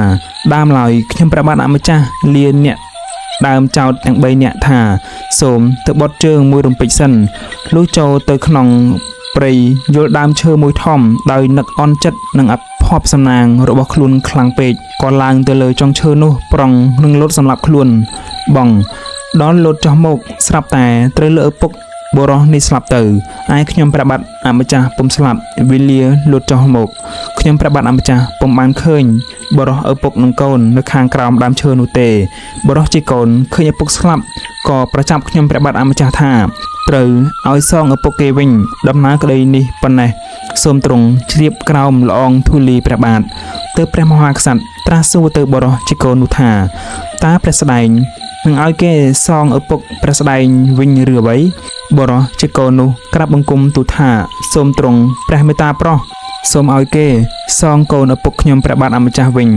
ដើមឡើយខ្ញុំព្រះបាទអម្ចាស់លាអ្នកដើមចោតទាំង3នាក់ថាសូមទៅបត់ជើងមួយរំពេចសិនលុះចូលទៅក្នុងព្រៃយល់ដើមឈើមួយធំដោយនឹកអន់ចិត្តនិងអភ័ព្វសំណាងរបស់ខ្លួនខ្លាំងពេកក៏ឡើងទៅលើចុងឈើនោះប្រុងនឹងលោតសម្លាប់ខ្លួនបងដល់លោតចុះមកស្រាប់តែត្រូវលើឪពុកបុរសនេះស្លាប់ទៅឯខ្ញុំព្រះបាទអម្ចាស់ពុំស្លាប់វេលាលោតចុះមកខ្ញុំព្រះបាទអម្ចាស់ពុំបានឃើញបុរសឪពុកនិងកូននៅខាងក្រោមដើមឈើនោះទេបុរសជាកូនឃើញឪពុកស្លាប់ក៏ប្រចាប់ខ្ញុំព្រះបាទអម្ចាស់ថាត្រូវឲ្យសងឪពុកគេវិញដំណើរក្តីនេះប៉ុណ្ណេះសូមទ្រង់ជ្រាបក្រោមល្អងធូលីព្រះបាទទើបព្រះមហាក្សត្រត្រាស់សួរទៅបុរសជាកូននោះថាតើព្រះស្ដែងនឹងឲ្យគេសងឪពុកព្រះស្ដែងវិញឬអ្វីបុរសជាកូននោះក្រាបបង្គំទូលថាសូមទ្រង់ព្រះមេត្តាប្រោះសូមឲ្យគេសងកូនឪពុកខ្ញុំព្រះបាទអម្ចាស់វិញ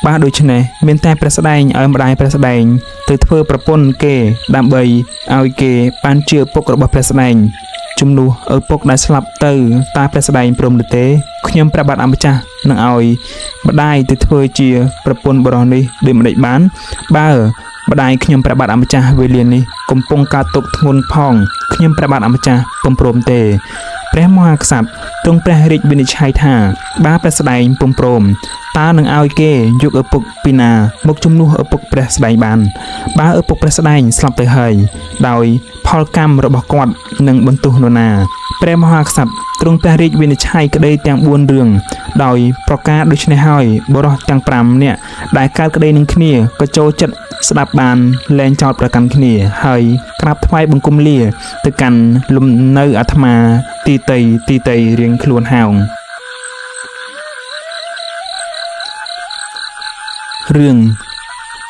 បើដូច្នេះមានតែព្រះស្ដែងឲ្យម្ដាយព្រះស្ដែងទៅធ្វើប្រពន្ធគេដើម្បីឲ្យគេបានជាឪពុករបស់ព្រះស្ដែងជំនួសឪពុកដែលស្លាប់ទៅតើព្រះស្ដែងព្រមឬទេខ្ញុំព្រះបាទអម្ចាស់នឹងឲ្យម្ដាយទៅធ្វើជាប្រពន្ធបុរសនេះដូចម្តេចបានបើម្ដាយខ្ញុំព្រះបាទអម្ចាស់វេលានេះកំពុងកើតទុក្ខធ្ងន់ផងខ្ញុំព្រះបាទអម្ចាស់ពុំព្រមទេព្រះមហាក្សត្រទ្រង់ព្រះរាជវិនិច្ឆ័យថាបើព្រះស្ដែងពុំព្រមតើនឹងឲ្យគេយកឪពុកពីណាមកជំនួសឪពុកព្រះស្ដែងបានបើឪពុកព្រះស្ដែងស្លាប់ទៅហើយដោយផលកម្មរបស់គាត់នឹងបន្ទោសនរណាព្រះមហាក្សត្រទ្រង់ព្រះរាជវិនិច្ឆ័យក្តីទាំង4រឿងដោយប្រការដូច្នេះហើយបុរសទាំង5នាក់ដែលកើតក្តីនឹងគ្នាក៏ចូលចិត្តស្ដាប់បានលែងចោទប្រកាន់គ្នាហើយក្រាបថ្វាយបង្គំលាទៅកាន់លំនៅអាត្មាទីតីទីតីរៀងខ្លួនហោងរឿង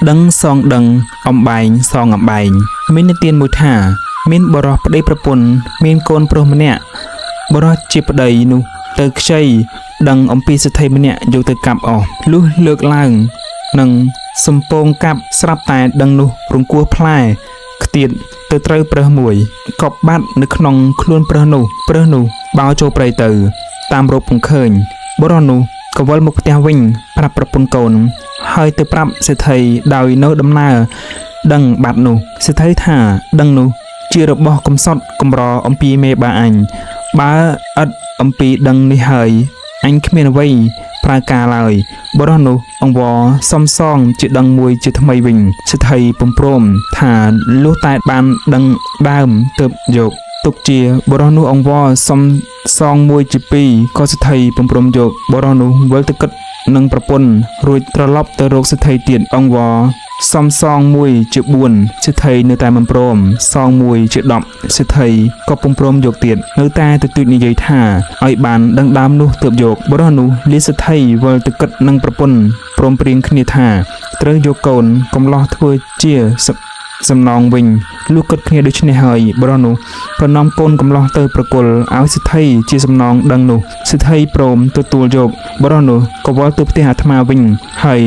ដឹងសងដឹងអំបែងសងអំបែងមាននិទានមួយថាមានបុរសប្តីប្រពន្ធមានកូនប្រុសម្នាក់បុរសជាប្តីនោះទៅខ្ចីដឹងអំពីសេដ្ឋីម្នាក់យកទៅកាប់អស់លុះលើកឡើងនឹងសំពងកាប់ស្រាប់តែដឹងនោះរង្គោះផ្លែខ្ទាតទៅត្រូវប្រើសមួយកប់បាត់នៅក្នុងខ្លួនប្រើសនោះប្រើសនោះបោចូលព្រៃទៅតាមរកពុំឃើញបុរសនោះក៏វិលមកផ្ទះវិញប្រាប់ប្រពន្ធកូនហើយទៅប្រាប់សេដ្ឋីដោយនៅដំណើរដឹងបាត់នោះសេដ្ឋីថាដឹងនោះជារបស់កំសត់កម្រអំពីមេបាអញបើឥតអំពីដឹងនេះហើយអញគ្មានអ្វីប្រើការឡើយបុរសនោះអង្វរសំសងជាដឹងមួយជាថ្មីវិញសេដ្ឋីពុំព្រមថាលុះតែបានដឹងដើមទើបយកទុកជាបុរសនោះអង្វរសំសងមួយជាពីរក៏សេដ្ឋីពុំព្រមយកបុរសនោះវិលទៅគិតនឹងប្រពន្ធរួចត្រឡប់ទៅរកសេដ្ឋីទៀតអង្វរសំសងមួយជា4សេដ្ឋីនៅតែមិនព្រមសងមួយជា10សេដ្ឋីក៏ពុំព្រមយកទៀតនៅតែទទូចនិយាយថាឲ្យបានដឹងដើមនោះទើបយកបុរសនោះលាសេដ្ឋីវិលទៅគិតនឹងប្រពន្ធព្រមព្រៀងគ្នាថាត្រូវយកកូនកំឡោះធ្វើជាសំណងវិញលុះគិតគ្នាដូច្នេះហើយបុរសនោះក៏នាំកូនកំឡោះទៅប្រគល់ឲ្យសេដ្ឋីជាសំណងដឹងនោះសេដ្ឋីព្រមទទួលយកបុរសនោះក៏វិលទៅផ្ទះអាត្មាវិញហើយ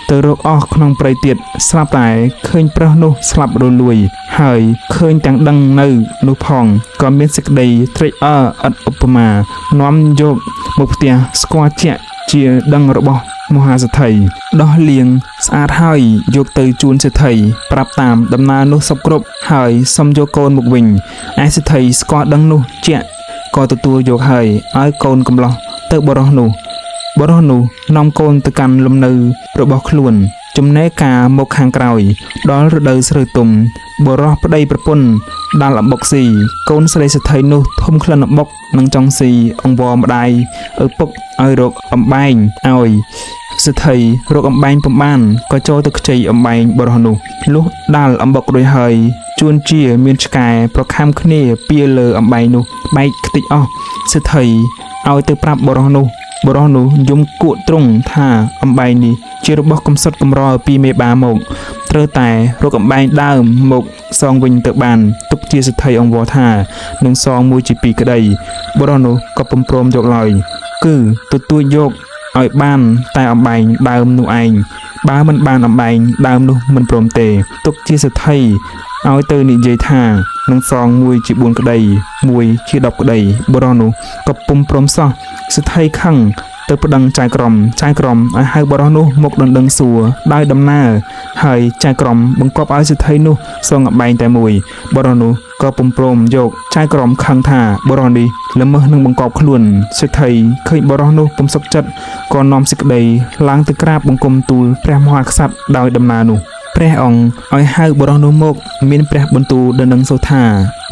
ទៅរកអស់ក្នុងព្រៃទៀតស្រាប់តែឃើញប្រុសនោះស្លាប់រលួយហើយឃើញទាំងដឹងនៅនោះផងក៏មានសេចក្តីត្រេកអរឥតឧបមានាំយកមកផ្ទះស្គាល់ជាក់ជាដឹងរបស់មហាសេដ្ឋីដោះលាងស្អាតហើយយកទៅជូនសេដ្ឋីប្រាប់តាមដំណើរនោះសពគ្រប់ហើយសុំយកកូនមកវិញឯសេដ្ឋីស្គាល់ដឹងនោះជាក់ក៏ទទួលយកហើយឲ្យកូនកំឡោះទៅបុរសនោះបុរសនោះនាំកូនទៅកាន់លំនៅរបស់ខ្លួន ចំណែកការមកខាងក្រោយ ដល់រដូវស្រូវទុំបុរសប្តីប្រពន្ធដាល់អំបុកស៊ីកូនស្រីសេដ្ឋីនោះធំក្លិនអំបុកនិងចង់ស៊ីអង្វរម្ដាយឪពុកឲ្យរកអំបែងឲ្យសេដ្ឋីរកអំបែងពុំបានក៏ចូលទៅខ្ចីអំបែងបុរសនោះលុះដាល់អំបុករួចហើយជួនជាមានឆ្កែប្រខាំគ្នាពៀលើអំបែងនោះបែកខ្ទេចអស់សេដ្ឋីឲ្យទៅប្រាប់បុរសនោះបុរសនោះយំគក់ទ្រង់ថាអំបែងនេះជារបស់កំសត់កម្រពីមេបាមកត្រូវតែរកអំបែងដើមមកសងវិញទៅបានទុកជាសេដ្ឋីអង្វរថានឹងសងមួយជាពីរក្តីបុរសនោះក៏ពុំព្រមយកឡើយគឺទទួលយកឲ្យបានតែអំបែងដើមនោះឯងបើមិនបានអំបែងដើមនោះមិនព្រមទេទុកជាសេដ្ឋីឲ្យទៅនិយាយថានឹងសងមួយជា4ក្តីមួយជា10ក្តីបុរសនោះក៏ពុំព្រមសោះសេដ្ឋីខឹងទៅប្តឹងចៅក្រមចៅក្រមឲ្យហៅបុរសនោះមកដណ្ដឹងសួរដោយដំណើរហើយចៅក្រមបង្គាប់ឲ្យសេដ្ឋីនោះសងអំបែងតែមួយបុរសនោះក៏ពុំព្រមយកចៅក្រមខឹងថាបុរសនេះល្មើសនឹងបង្គាប់ខ្លួនសេដ្ឋីឃើញបុរសនោះពុំសុខចិត្តក៏នាំសេចក្តីឡើងទៅក្រាបបង្គំទូលព្រះមហាក្សត្រដោយដំណើរនោះព្រះអង្គឲ្យហៅបុរសនោះមកមានព្រះបន្ទូលដណ្ដឹងសូរថា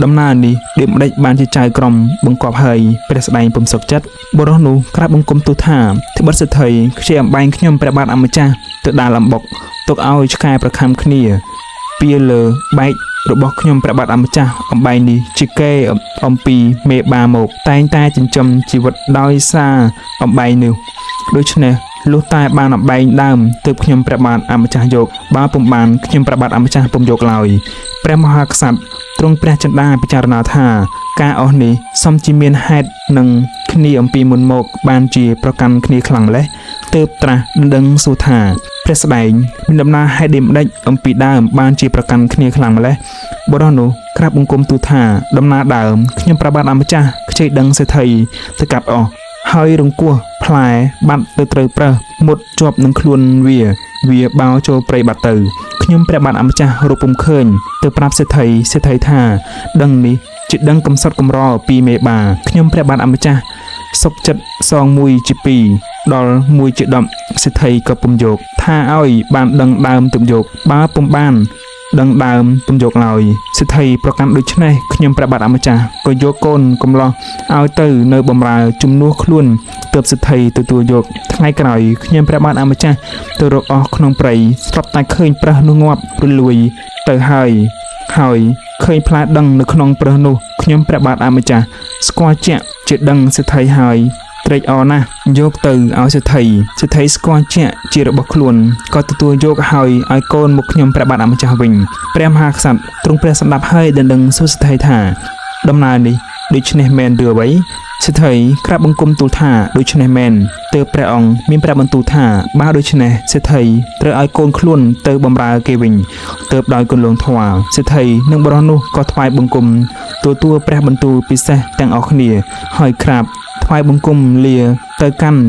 ដំណើរនេះដូចម្ដេចបានជាចៅក្រមបង្គាប់ហើយព្រះស្ដែងពុំសុខចិត្តបុរសនោះក្រាបបង្គំទូលថាត្បិតសេដ្ឋីខ្ចីអំបែងខ្ញុំព្រះបាទអម្ចាស់ទៅដាល់អំបុកទុកឲ្យឆ្កែប្រខាំគ្នាពៀលើបែករបស់ខ្ញុំព្រះបាទអម្ចាស់អំបែងនេះជាកេរអំពីមេបាមកតែងតែចិញ្ចឹមជីវិតដោយសារអំបែងនោះដូច្នេះលុះតែបានអំបែងដើមទើបខ្ញុំព្រះបាទអម្ចាស់យកបើពុំបានខ្ញុំព្រះបាទអម្ចាស់ពុំយកឡើយព្រះមហាក្សត្រទ្រង់ព្រះចិន្តាពិចារណាថាការអស់នេះសំជាមានហេតុនឹងគ្នាអំពីមុនមកបានជាប្រកាន់គ្នាខ្លាំងម្ល៉េះទើបត្រាស់ដណ្ដឹងសួរថាព្រះស្ដែងមានដំណើរហេតុដូចម្ដេចអំពីដើមបានជាប្រកាន់គ្នាខ្លាំងម្ល៉េះបុរសនោះក្រាបបង្គំទូលថាដំណើរដើមខ្ញុំព្រះបាទអម្ចាស់ខ្ចីដឹងសេដ្ឋីទៅកាប់អស់ហើយរង្គោះផ្លែបាត់ទៅត្រូវប្រើសមុតជាប់នឹងខ្លួនវាវាបោចូលព្រៃបាត់ទៅខ្ញុំព្រះបាទអម្ចាស់រកពុំឃើញទៅប្រាប់សេដ្ឋីសេដ្ឋីថាដឹងនេះជាដឹងកំសត់កម្រពីមេបាខ្ញុំព្រះបាទអម្ចាស់សុខចិត្តសងមួយជាពីរដល់មួយជា10សេដ្ឋីក៏ពុំយកថាឲ្យបានដឹងដើមទើបយកបើពុំបានដឹងដើមពុំយកឡើយសេដ្ឋីប្រកាន់ដូច្នេះខ្ញុំព្រះបាទអម្ចាស់ក៏យកកូនកំឡោះឲ្យទៅនៅបំរើជំនួសខ្លួនទើបសេដ្ឋីទទួលយកថ្ងៃក្រោយខ្ញុំព្រះបាទអម្ចាស់ទៅរកអស់ក្នុងព្រៃស្រាប់តែឃើញប្រើសនោះងាប់រលួយទៅហើយហើយឃើញផ្លែដឹងនៅក្នុងប្រើសនោះខ្ញុំព្រះបាទអម្ចាស់ស្គាល់ជាក់ជាដឹងសេដ្ឋីហើយត្រេកអរណាស់យកទៅឲ្យសេដ្ឋីសេដ្ឋីស្គាល់ជាក់ជារបស់ខ្លួនក៏ទទួលយកហើយឲ្យកូនមកខ្ញុំព្រះបាទអម្ចាស់វិញព្រះមហាក្សត្រទ្រង់ព្រះសម្ដាប់ហើយដណ្ដឹងសួរសេដ្ឋីថាដំណើរនេះដូច្នេះមែនឬអ្វីសេដ្ឋីក្រាបបង្គំទូលថាដូច្នេះមែនទើបព្រះអង្គមានព្រះបន្ទូលថាបើដូច្នេះសេដ្ឋីត្រូវឲ្យកូនខ្លួនទៅបម្រើគេវិញទើបដោយគន្លងធម៌សេដ្ឋីនិងបុរសនោះក៏ថ្វាយបង្គំទទួលព្រះបន្ទូលពិសេសទាំងអស់គ្នាហើយក្រាបថ្វាយបង្គំលាទៅកាន់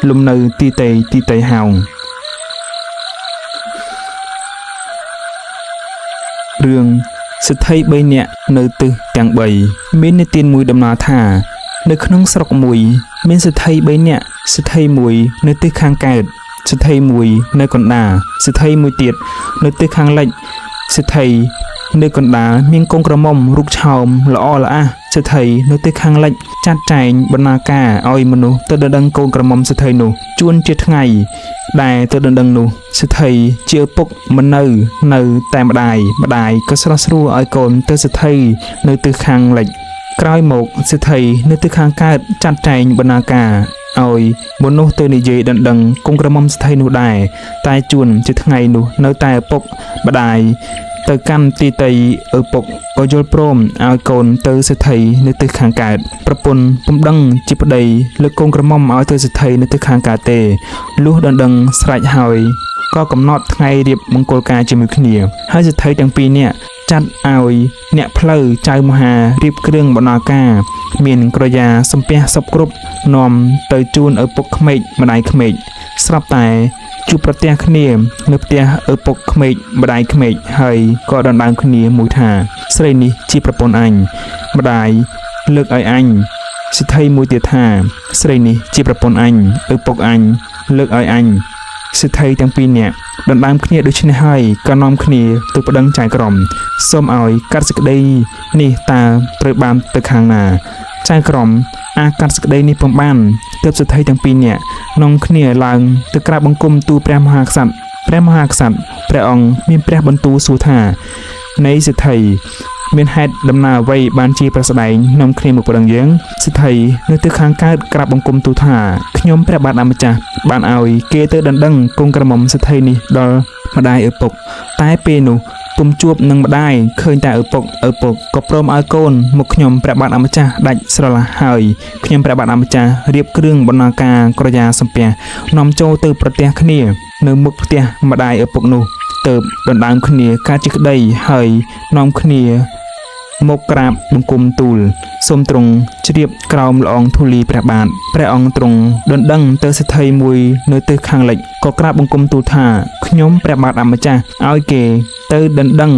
លំនៅទីតីទីតីហោងរឿងសេដ្ឋី3នាក់នៅទិសទាំង3មាននិទានមួយដំណើរថានៅក្នុងស្រុកមួយមានសេដ្ឋី3នាក់សេដ្ឋីមួយនៅទិសខាងកើតសេដ្ឋីមួយនៅកណ្ដាលសេដ្ឋីមួយទៀតនៅទិសខាងលិចសេដ្ឋីនៅកណ្ដាលមានកូនក្រមុំរូបឆោមល្អល្អះសេដ្ឋីនៅទិសខាងលិចចាត់ចែងបណ្ណាការឲ្យមនុស្សទៅដណ្ដឹងកូនក្រមុំសេដ្ឋីនោះជួនជាថ្ងៃដែលទៅដណ្ដឹងនោះសេដ្ឋីជាឪពុកមិននៅនៅតែម្ដាយម្ដាយក៏ស្រស់ស្រួលឲ្យកូនទៅសេដ្ឋីនៅទិសខាងលិចក្រោយមកសេដ្ឋីនៅទិសខាងកើតចាត់ចែងបណ្ណាការឲ្យមនុស្សទៅនិយាយដណ្ដឹងកូនក្រមុំសេដ្ឋីនោះដែរតែជួនជាថ្ងៃនោះនៅតែឪពុកម្ដាយទៅកាន់ទីតីឪពុកក៏យល់ព្រមឲ្យកូនទៅសេដ្ឋីនៅទិសខាងកើតប្រពន្ធពុំដឹងជាប្តីលើកកូនក្រមុំឲ្យទៅសេដ្ឋីនៅទិសខាងកើតទេលុះដណ្ដឹងស្រេចហើយក៏កំណត់ថ្ងៃរៀបមង្គលការជាមួយគ្នាហើយសេដ្ឋីទាំងពីរនាក់ចាត់ឲ្យអ្នកផ្លូវចៅមហារៀបគ្រឿងបណ្ណាការមានក្រយាសំពះសពគ្រប់នាំទៅជូនឪពុកក្មេកម្ដាយក្មេកស្រាប់តែជួបប្រទះគ្នានៅផ្ទះឪពុកក្មេកម្ដាយក្មេកហើយក៏ដណ្ដើមគ្នាមួយថាស្រីនេះជាប្រពន្ធអញម្ដាយលើកឲ្យអញសេដ្ឋីមួយទៀតថាស្រីនេះជាប្រពន្ធអញឪពុកអញលើកឲ្យអញ សេដ្ឋីទាំងពីរនាក់ដណ្ដើមគ្នាដូច្នេះហើយក៏នាំគ្នាទៅប្តឹងចៅក្រមសូមឲ្យកាត់សេចក្តីនេះតើត្រូវបានទៅខាងណាចៅក្រមអាចកាត់សេចក្តីនេះពុំបានទើបសេដ្ឋីទាំងពីរនាក់នាំគ្នាឡើងទៅក្រាបបង្គំទូលព្រះមហាក្សត្រព្រះមហាក្សត្រព្រះអង្គមានព្រះបន្ទូលសួរថានៃសេដ្ឋីមានហេតុដំណើរអ្វីបានជាប្រស្ដែងនាំគ្នាមកប្តឹងយើងសេដ្ឋីនៅទិសខាងកើតក្រាបបង្គំទូលថាខ្ញុំព្រះបាទអម្ចាស់បានឲ្យគេទៅដណ្ដឹងកូនក្រមុំសេដ្ឋីនេះដល់ម្ដាយឪពុកតែពេលនោះពុំជួបនឹងម្ដាយឃើញតែឪពុកឪពុកក៏ព្រមឲ្យកូនមកខ្ញុំព្រះបាទអម្ចាស់ដាច់ស្រឡះហើយខ្ញុំព្រះបាទអម្ចាស់រៀបគ្រឿងបណ្ណាការក្រយាសំពះនាំចូលទៅប្រទះគ្នានៅមុខផ្ទះម្ដាយឪពុកនោះទៅដណ្ដើមគ្នាកើតជាក្តីហើយនាំគ្នាមកក្រាបបង្គំទូលសូមទ្រង់ជ្រាបក្រោមល្អងធូលីព្រះបាទព្រះអង្គទ្រង់ដណ្ដឹងទៅសេដ្ឋីមួយនៅទិសខាងលិចក៏ក្រាបបង្គំទូលថាខ្ញុំព្រះបាទអម្ចាស់ឲ្យគេទៅដណ្ដឹង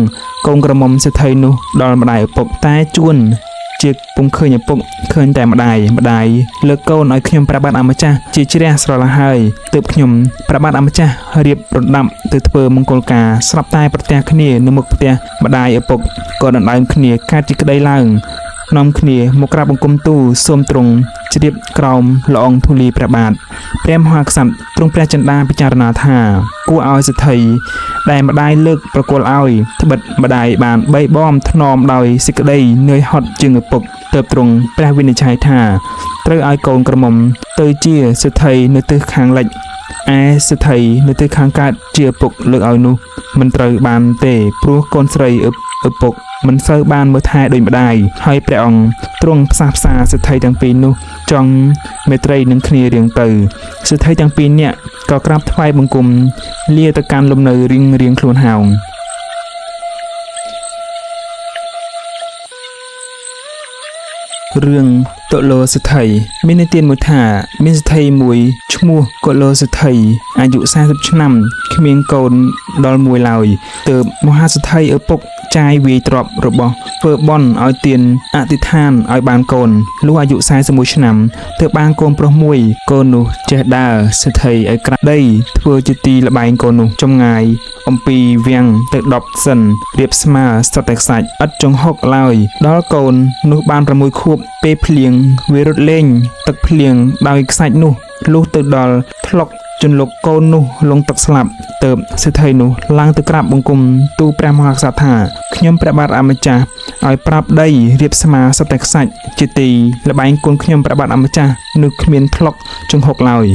កូនក្រមុំសេដ្ឋីនោះដល់ម្ដាយឪពុកតែជួនជាពុំឃើញឪពុកឃើញតែម្ដាយម្ដាយលើកកូនឲ្យខ្ញុំព្រះបាទអម្ចាស់ជាជ្រះស្រឡះហើយទើបខ្ញុំព្រះបាទអម្ចាស់រៀបរណ្ដាប់ទៅធ្វើមង្គលការស្រាប់តែប្រទះគ្នានៅមុខផ្ទះម្ដាយឪពុកក៏ដណ្ដើមគ្នាកើតជាក្តីឡើងនាំគ្នាមកក្រាបបង្គំទូលសូមទ្រង់ជ្រាបក្រោមល្អងធូលីព្រះបាទព្រះមហាក្សត្រទ្រង់ព្រះចិន្តាពិចារណាថាគួរឲ្យសេដ្ឋីដែលម្ដាយលើកប្រគល់ឲ្យត្បិតម្ដាយបានបីបំថ្នមដោយសេចក្តីនឿយហត់ជាងឪពុកទើបទ្រង់ព្រះវិនិច្ឆ័យថាត្រូវឲ្យកូនក្រមុំទៅជាសេដ្ឋីនៅទិសខាងលិចឯសេដ្ឋីនៅទិសខាងកើតជាឪពុកលើកឲ្យនោះមិនត្រូវបានទេព្រោះកូនស្រីឪពុកមិនសូវបានមើលថែដូចម្ដាយហើយព្រះអង្គទ្រង់ផ្សះផ្សាសេដ្ឋីទាំងពីរនោះចង់មេត្រីនឹងគ្នារៀងទៅសេដ្ឋីទាំងពីរនាក់ក៏ក្រាបថ្វាយបង្គំលាទៅកាន់លំនៅរៀងរៀងខ្លួនហោងរឿងតុលោសេដ្ឋីមាននិទានមួយថាមានសេដ្ឋីមួយឈ្មោះកុលោសេដ្ឋីអាយុ40ឆ្នាំគ្មានកូនដល់មួយឡើយទើបមហាសេដ្ឋីឪពុកចាយវាយទ្រព្យរបស់ធ្វើបុណ្យឲ្យទានអធិដ្ឋានឲ្យបានកូនលុះអាយុ41ឆ្នាំទើបបានកូនប្រុសមួយកូននោះចេះដើរសេដ្ឋីឲ្យក្រាស់ដីធ្វើជាទីល្បែងកូននោះចម្ងាយអំពីវាំងទៅ10សិនរៀបស្មើសុទ្ធតែខ្សាច់ឥតចង្ហុកឡើយដល់កូននោះបាន6ខួបពេលភ្លៀងវារត់លេងទឹកភ្លៀងដោយខ្សាច់នោះលុះទៅដល់ថ្លុកជន្លុកកូននោះលងទឹកស្លាប់ទើបសេដ្ឋីនោះឡើងទៅក្រាបបង្គំទូលព្រះមហាក្សត្រថាខ្ញុំព្រះបាទអម្ចាស់ឲ្យប្រាប់ដីរៀបស្មើសុទ្ធតែខ្សាច់ជាទីល្បែងកូនខ្ញុំព្រះបាទអម្ចាស់នៅគ្មានថ្លុកចង្ហុកឡើយ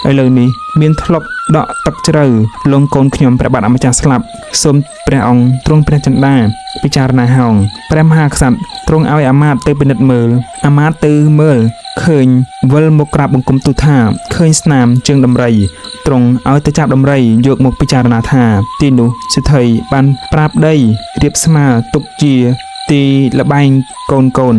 ឥឡូវនេះមានថ្លុកដក់ទឹកជ្រៅលងកូនខ្ញុំព្រះបាទអម្ចាស់ស្លាប់សូមព្រះអង្គទ្រង់ព្រះចិន្តាពិចារណាហោងព្រះមហាក្សត្រទ្រង់ឲ្យអាមាត្យទៅពិនិត្យមើលអាមាត្យទៅមើលឃើញវិលមកក្រាបបង្គំទូលថាឃើញស្នាមជើងដំរីទ្រង់ឲ្យទៅចាប់ដំរីយកមកពិចារណាថាទីនោះសេដ្ឋីបានប្រាប់ដីរៀបស្មើទុកជាទីល្បែងកូនកូន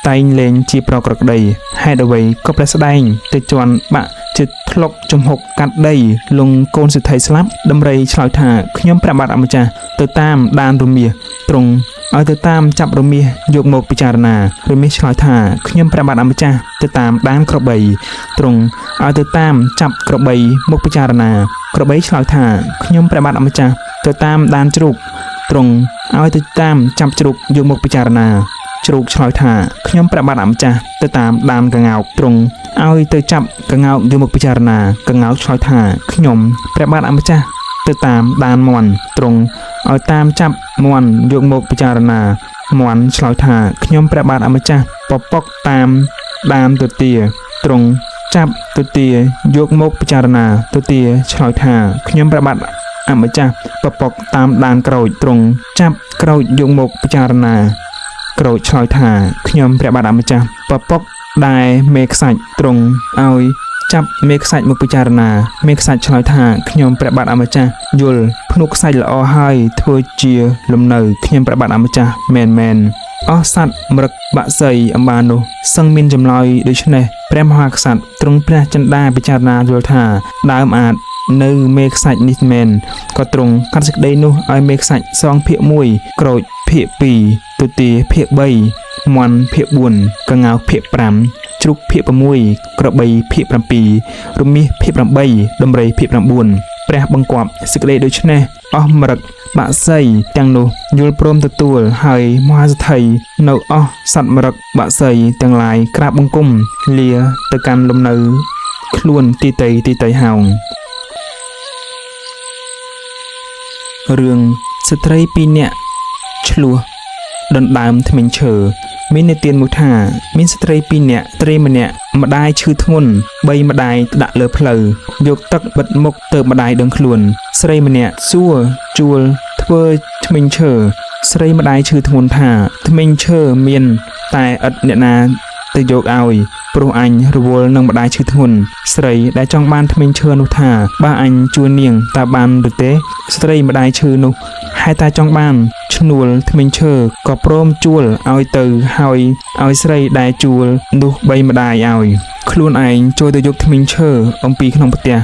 តែងលេងជាប្រក្រក្តីហេតុអ្វីក៏ព្រះស្ដែងទៅជន់បាក់ជាថ្លុកចំហុកកាត់ដីលងកូនសេដ្ឋីស្លាប់ដំរីឆ្លើយថាខ្ញុំព្រះបាទអម្ចាស់ទៅតាមដានរមាសទ្រង់ឲ្យទៅតាមចាប់រមាសយកមកពិចារណារមាសឆ្លើយថាខ្ញុំព្រះបាទអម្ចាស់ទៅតាមដានក្របីទ្រង់ឲ្យទៅតាមចាប់ក្របីមកពិចារណាក្របីឆ្លើយថាខ្ញុំព្រះបាទអម្ចាស់ទៅតាមដានជ្រូកទ្រង់ឲ្យទៅតាមចាប់ជ្រូកយកមកពិចារណាជ្រូកឆ្លើយថាខ្ញុំព្រះបាទអម្ចាស់ទៅតាមដានកង្កោកទ្រង់ឲ្យទៅចាប់កង្កោកយកមកពិចារណាកង្កោកឆ្លើយថាខ្ញុំព្រះបាទអម្ចាស់ទៅតាមដានមាន់ទ្រង់ឲ្យតាមចាប់មាន់យកមកពិចារណាមាន់ឆ្លើយថាខ្ញុំព្រះបាទអម្ចាស់ពពកតាមដានទទាទ្រង់ចាប់ទទាយកមកពិចារណាទទាឆ្លើយថាខ្ញុំព្រះបាទអម្ចាស់ពពកតាមដានក្រូចទ្រង់ចាប់ក្រូចយកមកពិចារណាក្រូចឆ្លើយថាខ្ញុំព្រះបាទអម្ចាស់ពពកដែលមេខ្សាច់ទ្រង់ឲ្យចាប់មេខ្សាច់មកពិចារណាមេខ្សាច់ឆ្លើយថាខ្ញុំព្រះបាទអម្ចាស់យល់ភ្នុកខ្សាច់ល្អហើយធ្វើជាលំនៅខ្ញុំព្រះបាទអម្ចាស់មែនមែនអស់សត្វមរឹកបក្សីអំបាននោះសឹងមានចម្លើយដូច្នេះព្រះមហាក្សត្រទ្រង់ព្រះចិន្តាពិចារណាយល់ថាដើមអាចនៅមេខ្សាច់នេះមែនក៏ទ្រង់កាត់សេចក្តីនោះឲ្យមេខ្សាច់សងភាគ1ក្រូចភាគ2ទទាភាគ3មាន់ភាគ4កង្កោកភាគ5ជ្រូកភាគ6ក្របីភាគ7រមាសភាគ8ដំរីភាគ9 ព្រះបង្គាប់សេចក្តីដូច្នេះអស់មរឹកបក្សីទាំងនោះយល់ព្រមទទួលហើយមហាសេដ្ឋីនៅអស់សត្វមរឹកបក្សីទាំងឡាយក្រាបបង្គំលាទៅកាន់លំនៅខ្លួនទីតីទីតីហោងរឿងស្ត្រីពីរនាក់ឆ្លោះដណ្ដើមធ្មេញឈើមាននិទានមួយថាមានស្ត្រីពីរនាក់ស្ត្រីម្នាក់ម្ដាយឈឺធ្ងន់បីម្ដាយដាក់លើផ្លូវយកទឹកបិទមុខទៅម្ដាយដឹងខ្លួនស្រីម្នាក់សួរជួលធ្វើធ្មេញឈើស្រីម្ដាយឈឺធ្ងន់ថាធ្មេញឈើមានតែឥតអ្នកណាទៅយកឲ្យព្រោះអញរវល់នឹងម្ដាយឈឺធ្ងន់ស្រីដែលចង់បានធ្មេញឈើនោះថាបើអញជួលនាងតើបានឬទេស្ត្រីម្ដាយឈឺនោះហេតុតែចង់បានឈ្នួលធ្មេញឈើក៏ព្រមជួលឲ្យទៅហើយឲ្យស្រីដែលជួលនោះបីម្ដាយឲ្យខ្លួនឯងចូលទៅយកធ្មេញឈើអំពីក្នុងផ្ទះ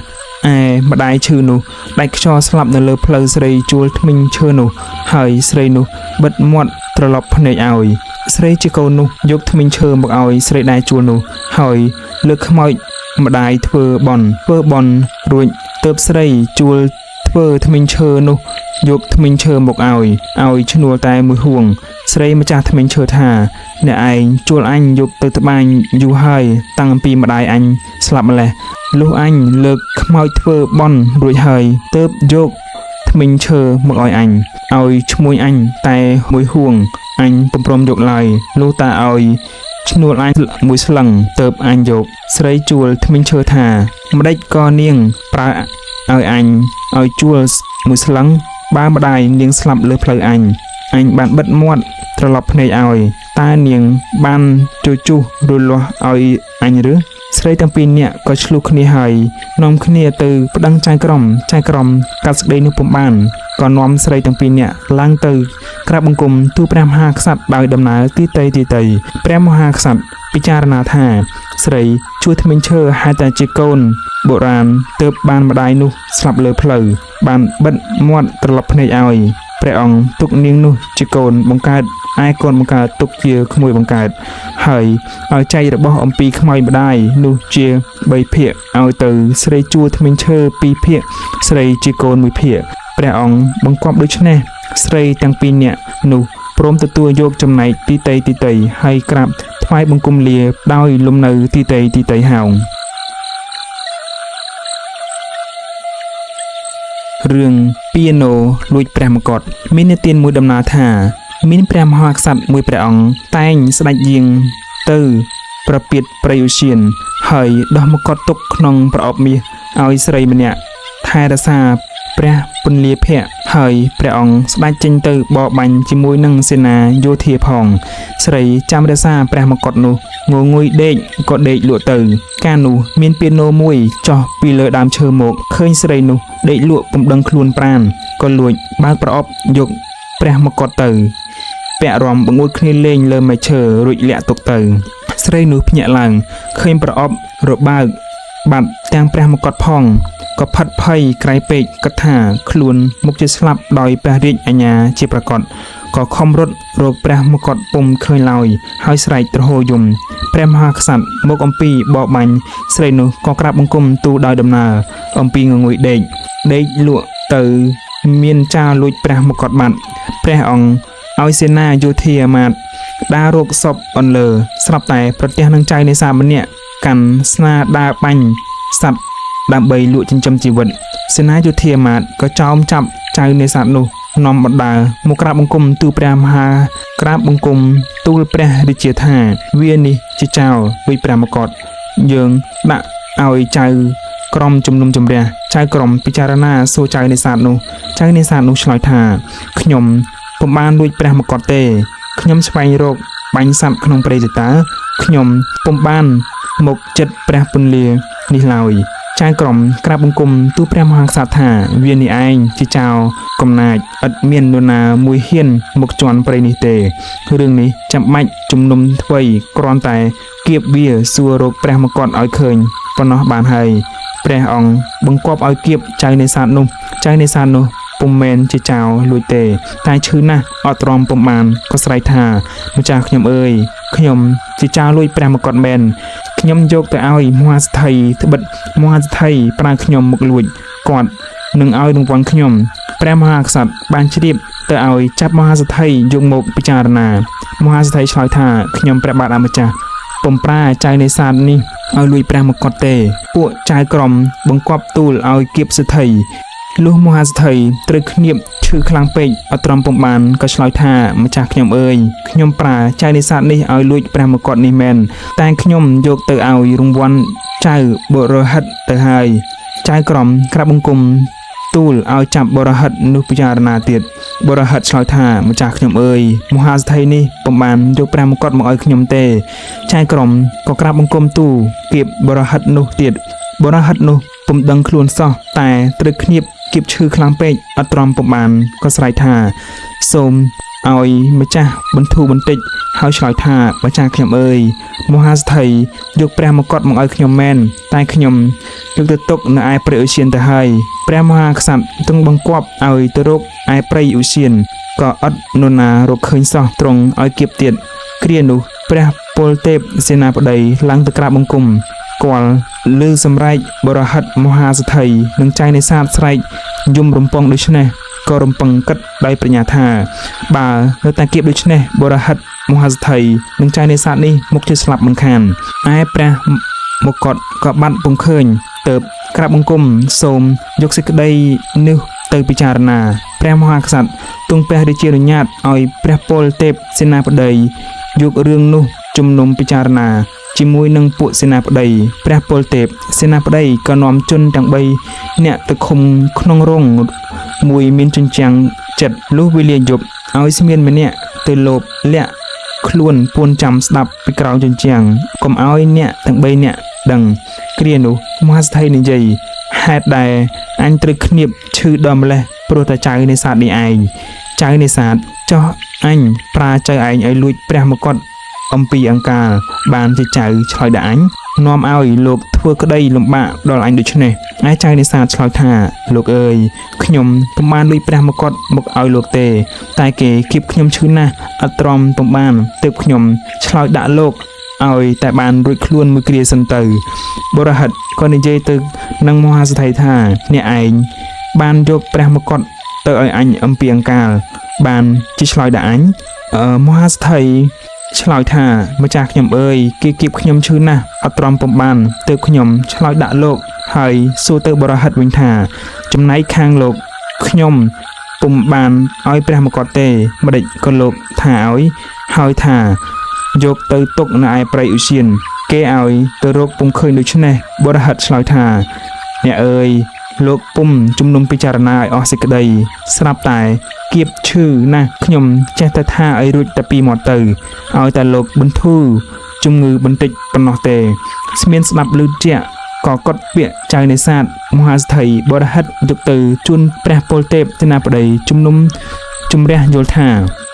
ឯម្ដាយឈឺនោះដាច់ខ្យល់ស្លាប់នៅលើផ្លូវស្រីជួលធ្មេញឈើនោះហើយស្រីនោះបិទមាត់ត្រឡប់ភ្នែកឲ្យស្រីជាកូននោះយកធ្មេញឈើមកឲ្យស្រីដែលជួលនោះហើយលើកខ្មោចម្ដាយធ្វើបន់ធ្វើបន់រួចទៅស្រីជួលធ្វើធ្មេញឈើនោះយកធ្មេញឈើមកឲ្យឲ្យឈ្នួលតែមួយហួងស្រីម្ចាស់ធ្មេញឈើថាអ្នកឯងជួលអញយកទៅត្បាញយូរហើយតាំងពីម្ដាយអញស្លាប់ម្ល៉េះលុះអញលើកខ្មោចធ្វើបន់រួចហើយទើបយកធ្មេញឈើមកឲ្យអញឲ្យឈ្មួញអញតែមួយហួងអញពុំព្រមយកឡើយលុះតាឲ្យឈ្នួលអញមួយស្លឹងទើបអញយកស្រីជួលធ្មេញឈើថាម្ដេចក៏នាងប្រើឲ្យអញឲ្យជួលមួយស្លឹងបើម្ដាយនាងស្លាប់លើផ្លូវអញអញបានបិទមាត់ត្រឡប់ភ្នែកឲ្យតើនាងបានជជុះរលាស់ឲ្យអញឬស្រីទាំងពីរនាក់ក៏ឆ្លោះគ្នាហើយនាំគ្នាទៅប្តឹងចៅក្រមចៅក្រមកាត់សេចក្តីនោះពុំបានក៏នាំស្រីទាំងពីរនាក់ឡើងទៅក្រាបបង្គំទូលព្រះមហាក្សត្រដោយដំណើរទីតីទីតីព្រះមហាក្សត្រពិចារណាថាស្រីជួធ្មេញឈើហេតុតែជាកូនបុរាណទើបបានម្ដាយនោះស្លាប់លើផ្លូវបានបិទមាត់ត្រឡប់ភ្នែកឲ្យព្រះអង្គទុកនាងនោះជាកូនបង្កើតឯកូនបង្កើតទុកជាក្មួយបង្កើតហើយឲ្យចែករបស់អំពីខ្មោចម្ដាយនោះជា3ភាគឲ្យទៅស្រីជួធ្មេញឈើ2ភាគស្រីជាកូន1ភាគព្រះអង្គបង្គាប់ដូច្នេះស្រីទាំងពីរនាក់នោះព្រមទទួលយកចំណែកទីតីទីតីហើយក្រាបថ្វាយបង្គំលាដោយលំនៅទីតីទីតីហោងរឿងពីណូលួចព្រះមកុដមាននិទានមួយដំណើរថាមានព្រះមហាក្សត្រមួយព្រះអង្គតែងស្ដេចយាងទៅប្រពាតព្រៃឧទ្យានហើយដោះមកុដទុកក្នុងប្រអប់មាសឲ្យស្រីម្នាក់ថែរក្សាព្រះពន្លាភៈហើយព្រះអង្គស្ដេចចេញទៅបរបាញ់ជាមួយនឹងសេនាយោធាផងស្រីចាំរក្សាព្រះមកុដនោះងងុយដេកក៏ដេកលក់ទៅកាលនោះមានពាណូមួយចុះពីលើដើមឈើមកឃើញស្រីនោះដេកលក់ពុំដឹងខ្លួនប្រានក៏លួចបើកប្រអប់យកព្រះមកុដទៅពាក់រំបង្អួតគ្នាលេងលើមែកឈើរួចលាក់ទុកទៅស្រីនោះភ្ញាក់ឡើងឃើញប្រអប់របើកបាត់ទាំងព្រះមកុដផងក៏ផិតភ័យក្រៃពេកគិតថាខ្លួនមុខជាស្លាប់ដោយព្រះរាជអាជ្ញាជាប្រកបក៏ខំរត់រកព្រះមកុដពុំឃើញឡើយហើយស្រែកទ្រហោយំព្រះមហាក្សត្រមកអំពីបរបាញ់ស្រីនោះក៏ក្រាបបង្គំទូលដោយដំណើរអំពីងងុយដេកដេកលក់ទៅមានចារលួចព្រះមកុដបាត់ព្រះអង្គឲ្យសេនាយោធាអាមាត្យដើររកសពអន្លើស្រាប់តែប្រទះនឹងចៅនេសាម្នាក់កាន់ស្នាដើរបាញ់សត្វដើម្បីលក់ចិញ្ចឹមជីវិតសេនាយោធាអាមាត្យក៏ចោមចាប់ចៅនេសាទនោះនាំបណ្ដើមកក្រាបបង្គំទូលព្រះមហាក្រាបបង្គំទូលព្រះរាជាថាវានេះជាចៅលួចព្រះមកុដយើងដាក់ឲ្យចៅក្រុមជំនុំជម្រះចៅក្រុមពិចារណាសួរចៅនេសាទនោះចៅនេសាទនោះឆ្លើយថាខ្ញុំពុំបានលួចព្រះមកុដទេខ្ញុំស្វែងរកបាញ់សត្វក្នុងព្រៃទេតើខ្ញុំពុំបានមកចិត្តព្រះពន្លានេះឡើយចៅក្រុមក្រាបបង្គំទូលព្រះមហាក្សត្រថាវានេះឯងជាចៅកំណាចឥតមាននរណាមួយហ៊ានមកជន់ព្រៃនេះទេរឿងនេះចាំបាច់ជំនុំថ្វីគ្រាន់តែគៀបវាសួររកព្រះមកុដឲ្យឃើញប៉ុណ្ណោះបានហើយព្រះអង្គបង្គាប់ឲ្យគៀបចៅនេសាទនោះចៅនេសាទនោះពុំមែនជាចៅលួចទេតែឈឺណាស់អត់ទ្រាំពុំបានក៏ស្រែកថាម្ចាស់ខ្ញុំអើយខ្ញុំជាចៅលួចព្រះមកុដមែនខ្ញុំយកទៅឲ្យមហាសេដ្ឋីត្បិតមហាសេដ្ឋីប្រើខ្ញុំមកលួចគាត់ នឹងឲ្យរង្វាន់ខ្ញុំព្រះមហាក្សត្របានជ្រាបទៅឲ្យចាប់មហាសេដ្ឋីយកមកពិចារណាមហាសេដ្ឋីឆ្លើយថាខ្ញុំព្រះបាទអម្ចាស់ពុំប្រើចៅនេសាទនេះឲ្យលួចព្រះមកុដទេពួកចៅក្រមបង្គាប់ទូលឲ្យគៀបសេដ្ឋីលុះមហាសេដ្ឋីត្រូវឃ្នៀបឈឺខ្លាំងពេកអត់ទ្រាំពុំបានក៏ឆ្លើយថាម្ចាស់ខ្ញុំអើយខ្ញុំប្រើចៅនេសាទនេះឲ្យលួចព្រះមកុដនេះមែនតែខ្ញុំយកទៅឲ្យរង្វាន់ចៅបុរហិតទៅហើយចៅក្រមក្រាបបង្គំទូលឲ្យចាប់បុរហិតនោះពិចារណាទៀតបុរហិតឆ្លើយថាម្ចាស់ខ្ញុំអើយមហាសេដ្ឋីនេះពុំបានយកព្រះមកុដមកឲ្យខ្ញុំទេចៅក្រមក៏ក្រាបបង្គំទូលគៀបបុរហិតនោះទៀតបុរហិតនោះពុំដឹងខ្លួនសោះតែត្រូវឃ្នៀបគៀបឈឺខ្លាំងពេកអត់ទ្រាំពុំបានក៏ស្រែកថាសូមឲ្យម្ចាស់បន្ធូរបន្តិចហើយឆ្លើយថាម្ចាស់ខ្ញុំអើយមហាសេដ្ឋីយកព្រះមកុដមកឲ្យខ្ញុំមែនតែខ្ញុំយកទៅទុកនៅឯព្រៃឧទ្យានទៅហើយព្រះមហាក្សត្រទ្រង់បង្គាប់ឲ្យទៅរកឯព្រៃឧទ្យានក៏ឥតនរណារកឃើញសោះទ្រង់ឲ្យគៀបទៀតគ្រានោះព្រះពលទេពសេនាបតីឡើងទៅក្រាបបង្គំគាល់ឮសម្រែកបរហិតមហាសេដ្ឋីនិងចៅនេសាទស្រែកយំរំពងដូច្នេះក៏រំពឹងគិតដោយប្រាជ្ញាថាបើនៅតែគៀបដូច្នេះបរហិតមហាសេដ្ឋីនិងចៅនេសាទនេះមុខជាស្លាប់មិនខានឯព្រះមកុដក៏បាត់ពុំឃើញទៅក្រាបបង្គំសូមយកសេចក្តីនេះទៅពិចារណាព្រះមហាក្សត្រទ្រង់ព្រះរាជានុញ្ញាតឲ្យព្រះពលទេពសេនាបតីយករឿងនោះជំនុំពិចារណាជាមួយនឹងពួកសេនាបតីព្រះពលទេពសេនាបតីក៏នាំជនទាំង3នាក់ទៅឃុំក្នុងរោងមួយមានជញ្ជាំងចិត្តលុះវេលាយប់ឲ្យស្មានម្នាក់ទៅលបលាក់ខ្លួនពួនចាំស្ដាប់ពីក្រោយជញ្ជាំងកុំឲ្យអ្នកទាំង3នាក់ដឹងគ្រានោះមហាសេដ្ឋីនិយាយហេតុដែលអញត្រូវឃ្នៀបឈឺដល់ម្លេះព្រោះតែចៅនេសាទនេះឯងចៅនេសាទចោះអញប្រើចៅឯងឲ្យលួចព្រះមកុដអំពីអង្កាលបានជាចៅឆ្លើយដល់អញនាំឲ្យលោកធ្វើក្តីលំបាកដល់អញដូច្នេះឯចៅនេសាទឆ្លើយថាលោកអើយខ្ញុំពុំបានលួចព្រះមកុដមកឲ្យលោកទេតែគេគៀបខ្ញុំឈឺណាស់អត់ទ្រាំពុំបានទើបខ្ញុំឆ្លើយដាក់លោកឲ្យតែបានរួចខ្លួនមួយគ្រាសិនទៅបុរហិតក៏និយាយទៅនឹងមហាសេដ្ឋីថាអ្នកឯងបានយកព្រះមកុដទៅឲ្យអញអំពីអង្កាលបានជាឆ្លើយដាក់អញមហាសេដ្ឋីឆ្លើយថាម្ចាស់ខ្ញុំអើយគេគៀបខ្ញុំឈឺណាស់អត់ទ្រាំពុំបានទើបខ្ញុំឆ្លើយដាក់លោកហើយសួរទៅបុរហិតវិញថាចំណែកខាងលោកខ្ញុំពុំបានឲ្យព្រះមកុដទេម្ដេចក៏លោកថាឲ្យហើយថាយកទៅទុកនៅឯព្រៃឧទ្យានគេឲ្យទៅរកពុំឃើញដូច្នេះបុរហិតឆ្លើយថាអ្នកអើយលោកពុំជំនុំពិចារណាឲ្យអស់សេចក្តីស្រាប់តែគៀបឈឺណាស់ខ្ញុំចេះតែថាឲ្យរួចតែពីមាត់ទៅឲ្យតែលោកបន្ធូរជំងឺបន្តិចប៉ុណ្ណោះទេស្មានស្ដាប់ឮជាក់ក៏កត់ពាក្យចៅនេសាទមហាសេដ្ឋីបរហិតយកទៅជូនព្រះពលទេពសេនាបតីជំនុំជម្រះយល់ថា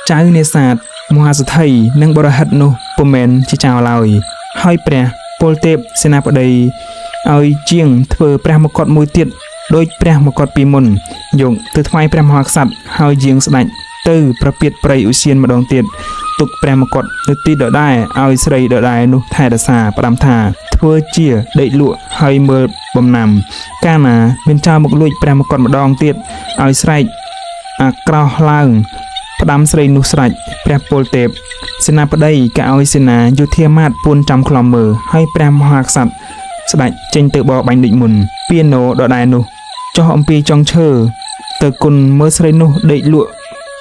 ចៅនេសាទមហាសេដ្ឋីនិងបរហិតនោះពុំមែនជាចៅឡើយហើយព្រះពលទេពសេនាបតីឲ្យជាងធ្វើព្រះមកុដមួយទៀតដោយព្រះមកុដពីមុនយកទៅថ្វាយព្រះមហាក្សត្រហើយយាងស្ដេចទៅប្រពាតព្រៃឧទ្យានម្ដងទៀតទុកព្រះមកុដនៅទីដដែលឲ្យស្រីដដែលនោះថែរក្សាផ្ដាំថាធ្វើជាដេកលក់ហើយមើលបំណាំកាលណាមានចៅមកលួចព្រះមកុដម្ដងទៀតឲ្យស្រែកអាក្រោះឡើងផ្ដាំស្រីនោះស្រេចព្រះពលទេពសេនាបតីក៏ឲ្យសេនាយោធាមាត្យពួនចាំខ្លំមើលហើយព្រះមហាក្សត្រស្ដេចចេញទៅបរបាញ់ដូចមុនពាណូដដែលនោះចុះអំពីចុងឈើទៅគុណមើលស្រីនោះដេកលក់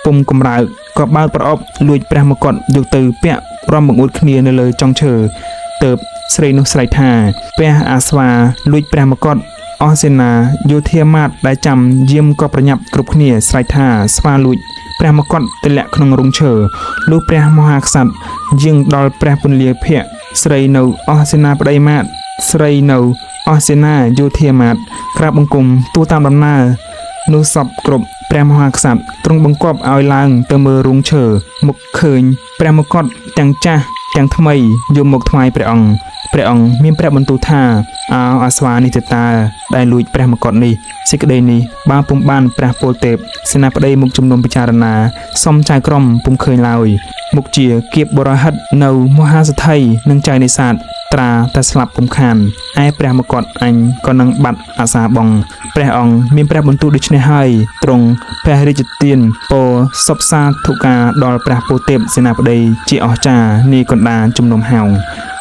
ពុំកម្រើកក៏បើកប្រអប់លួចព្រះមកុដយកទៅពាក់រំបង្អួតគ្នានៅលើចុងឈើទៅស្រីនោះស្រែកថាព្រះអាស្វាលួចព្រះមកុដអស់សេនាយោធាមាត្យដែលចាំយាមក៏ប្រញាប់គ្រប់គ្នាស្រែកថាស្វាលួចព្រះមកុដទម្លាក់ក្នុងរោងឈើលុះព្រះមហាក្សត្រយាងដល់ព្រះពន្លាភៈស្រីនៅអស់សេនាបតីមាត្យស្រីនៅអស់សេនាយោធាមាត្យក្រាបបង្គំទូតាមដំណើរនោះសពគ្រប់ព្រះមហាក្សត្រទ្រង់បង្គាប់ឲ្យឡើងទៅមើលរោងឈើមកឃើញព្រះមកុដទាំងចាស់ទាំងថ្មីយកមកថ្វាយព្រះអង្គព្រះអង្គមានព្រះបន្ទូលថាអោអាស្វានេះទៅតើដែលលួចព្រះមកុដនេះសេចក្តីនេះបើពុំបានព្រះពលទេពសេនាបតីមកជំនុំពិចារណាសុំចៅក្រមពុំឃើញឡើយមុខជាគៀបបរហិតនៅមហាសេដ្ឋីនិងចៅនេសាទ ត្រាតែស្លាប់ពុំខានឯព្រះមកុដអញក៏នឹងបាត់អាសាបងព្រះអង្គមានព្រះបន្ទូលដូច្នេះហើយទ្រង់ព្រះរាជទានពរសុបសាធុការដល់ព្រះពោធិសេនាបតីជាអស្ចារ្យនាយកណ្ដាលជំនុំហោង។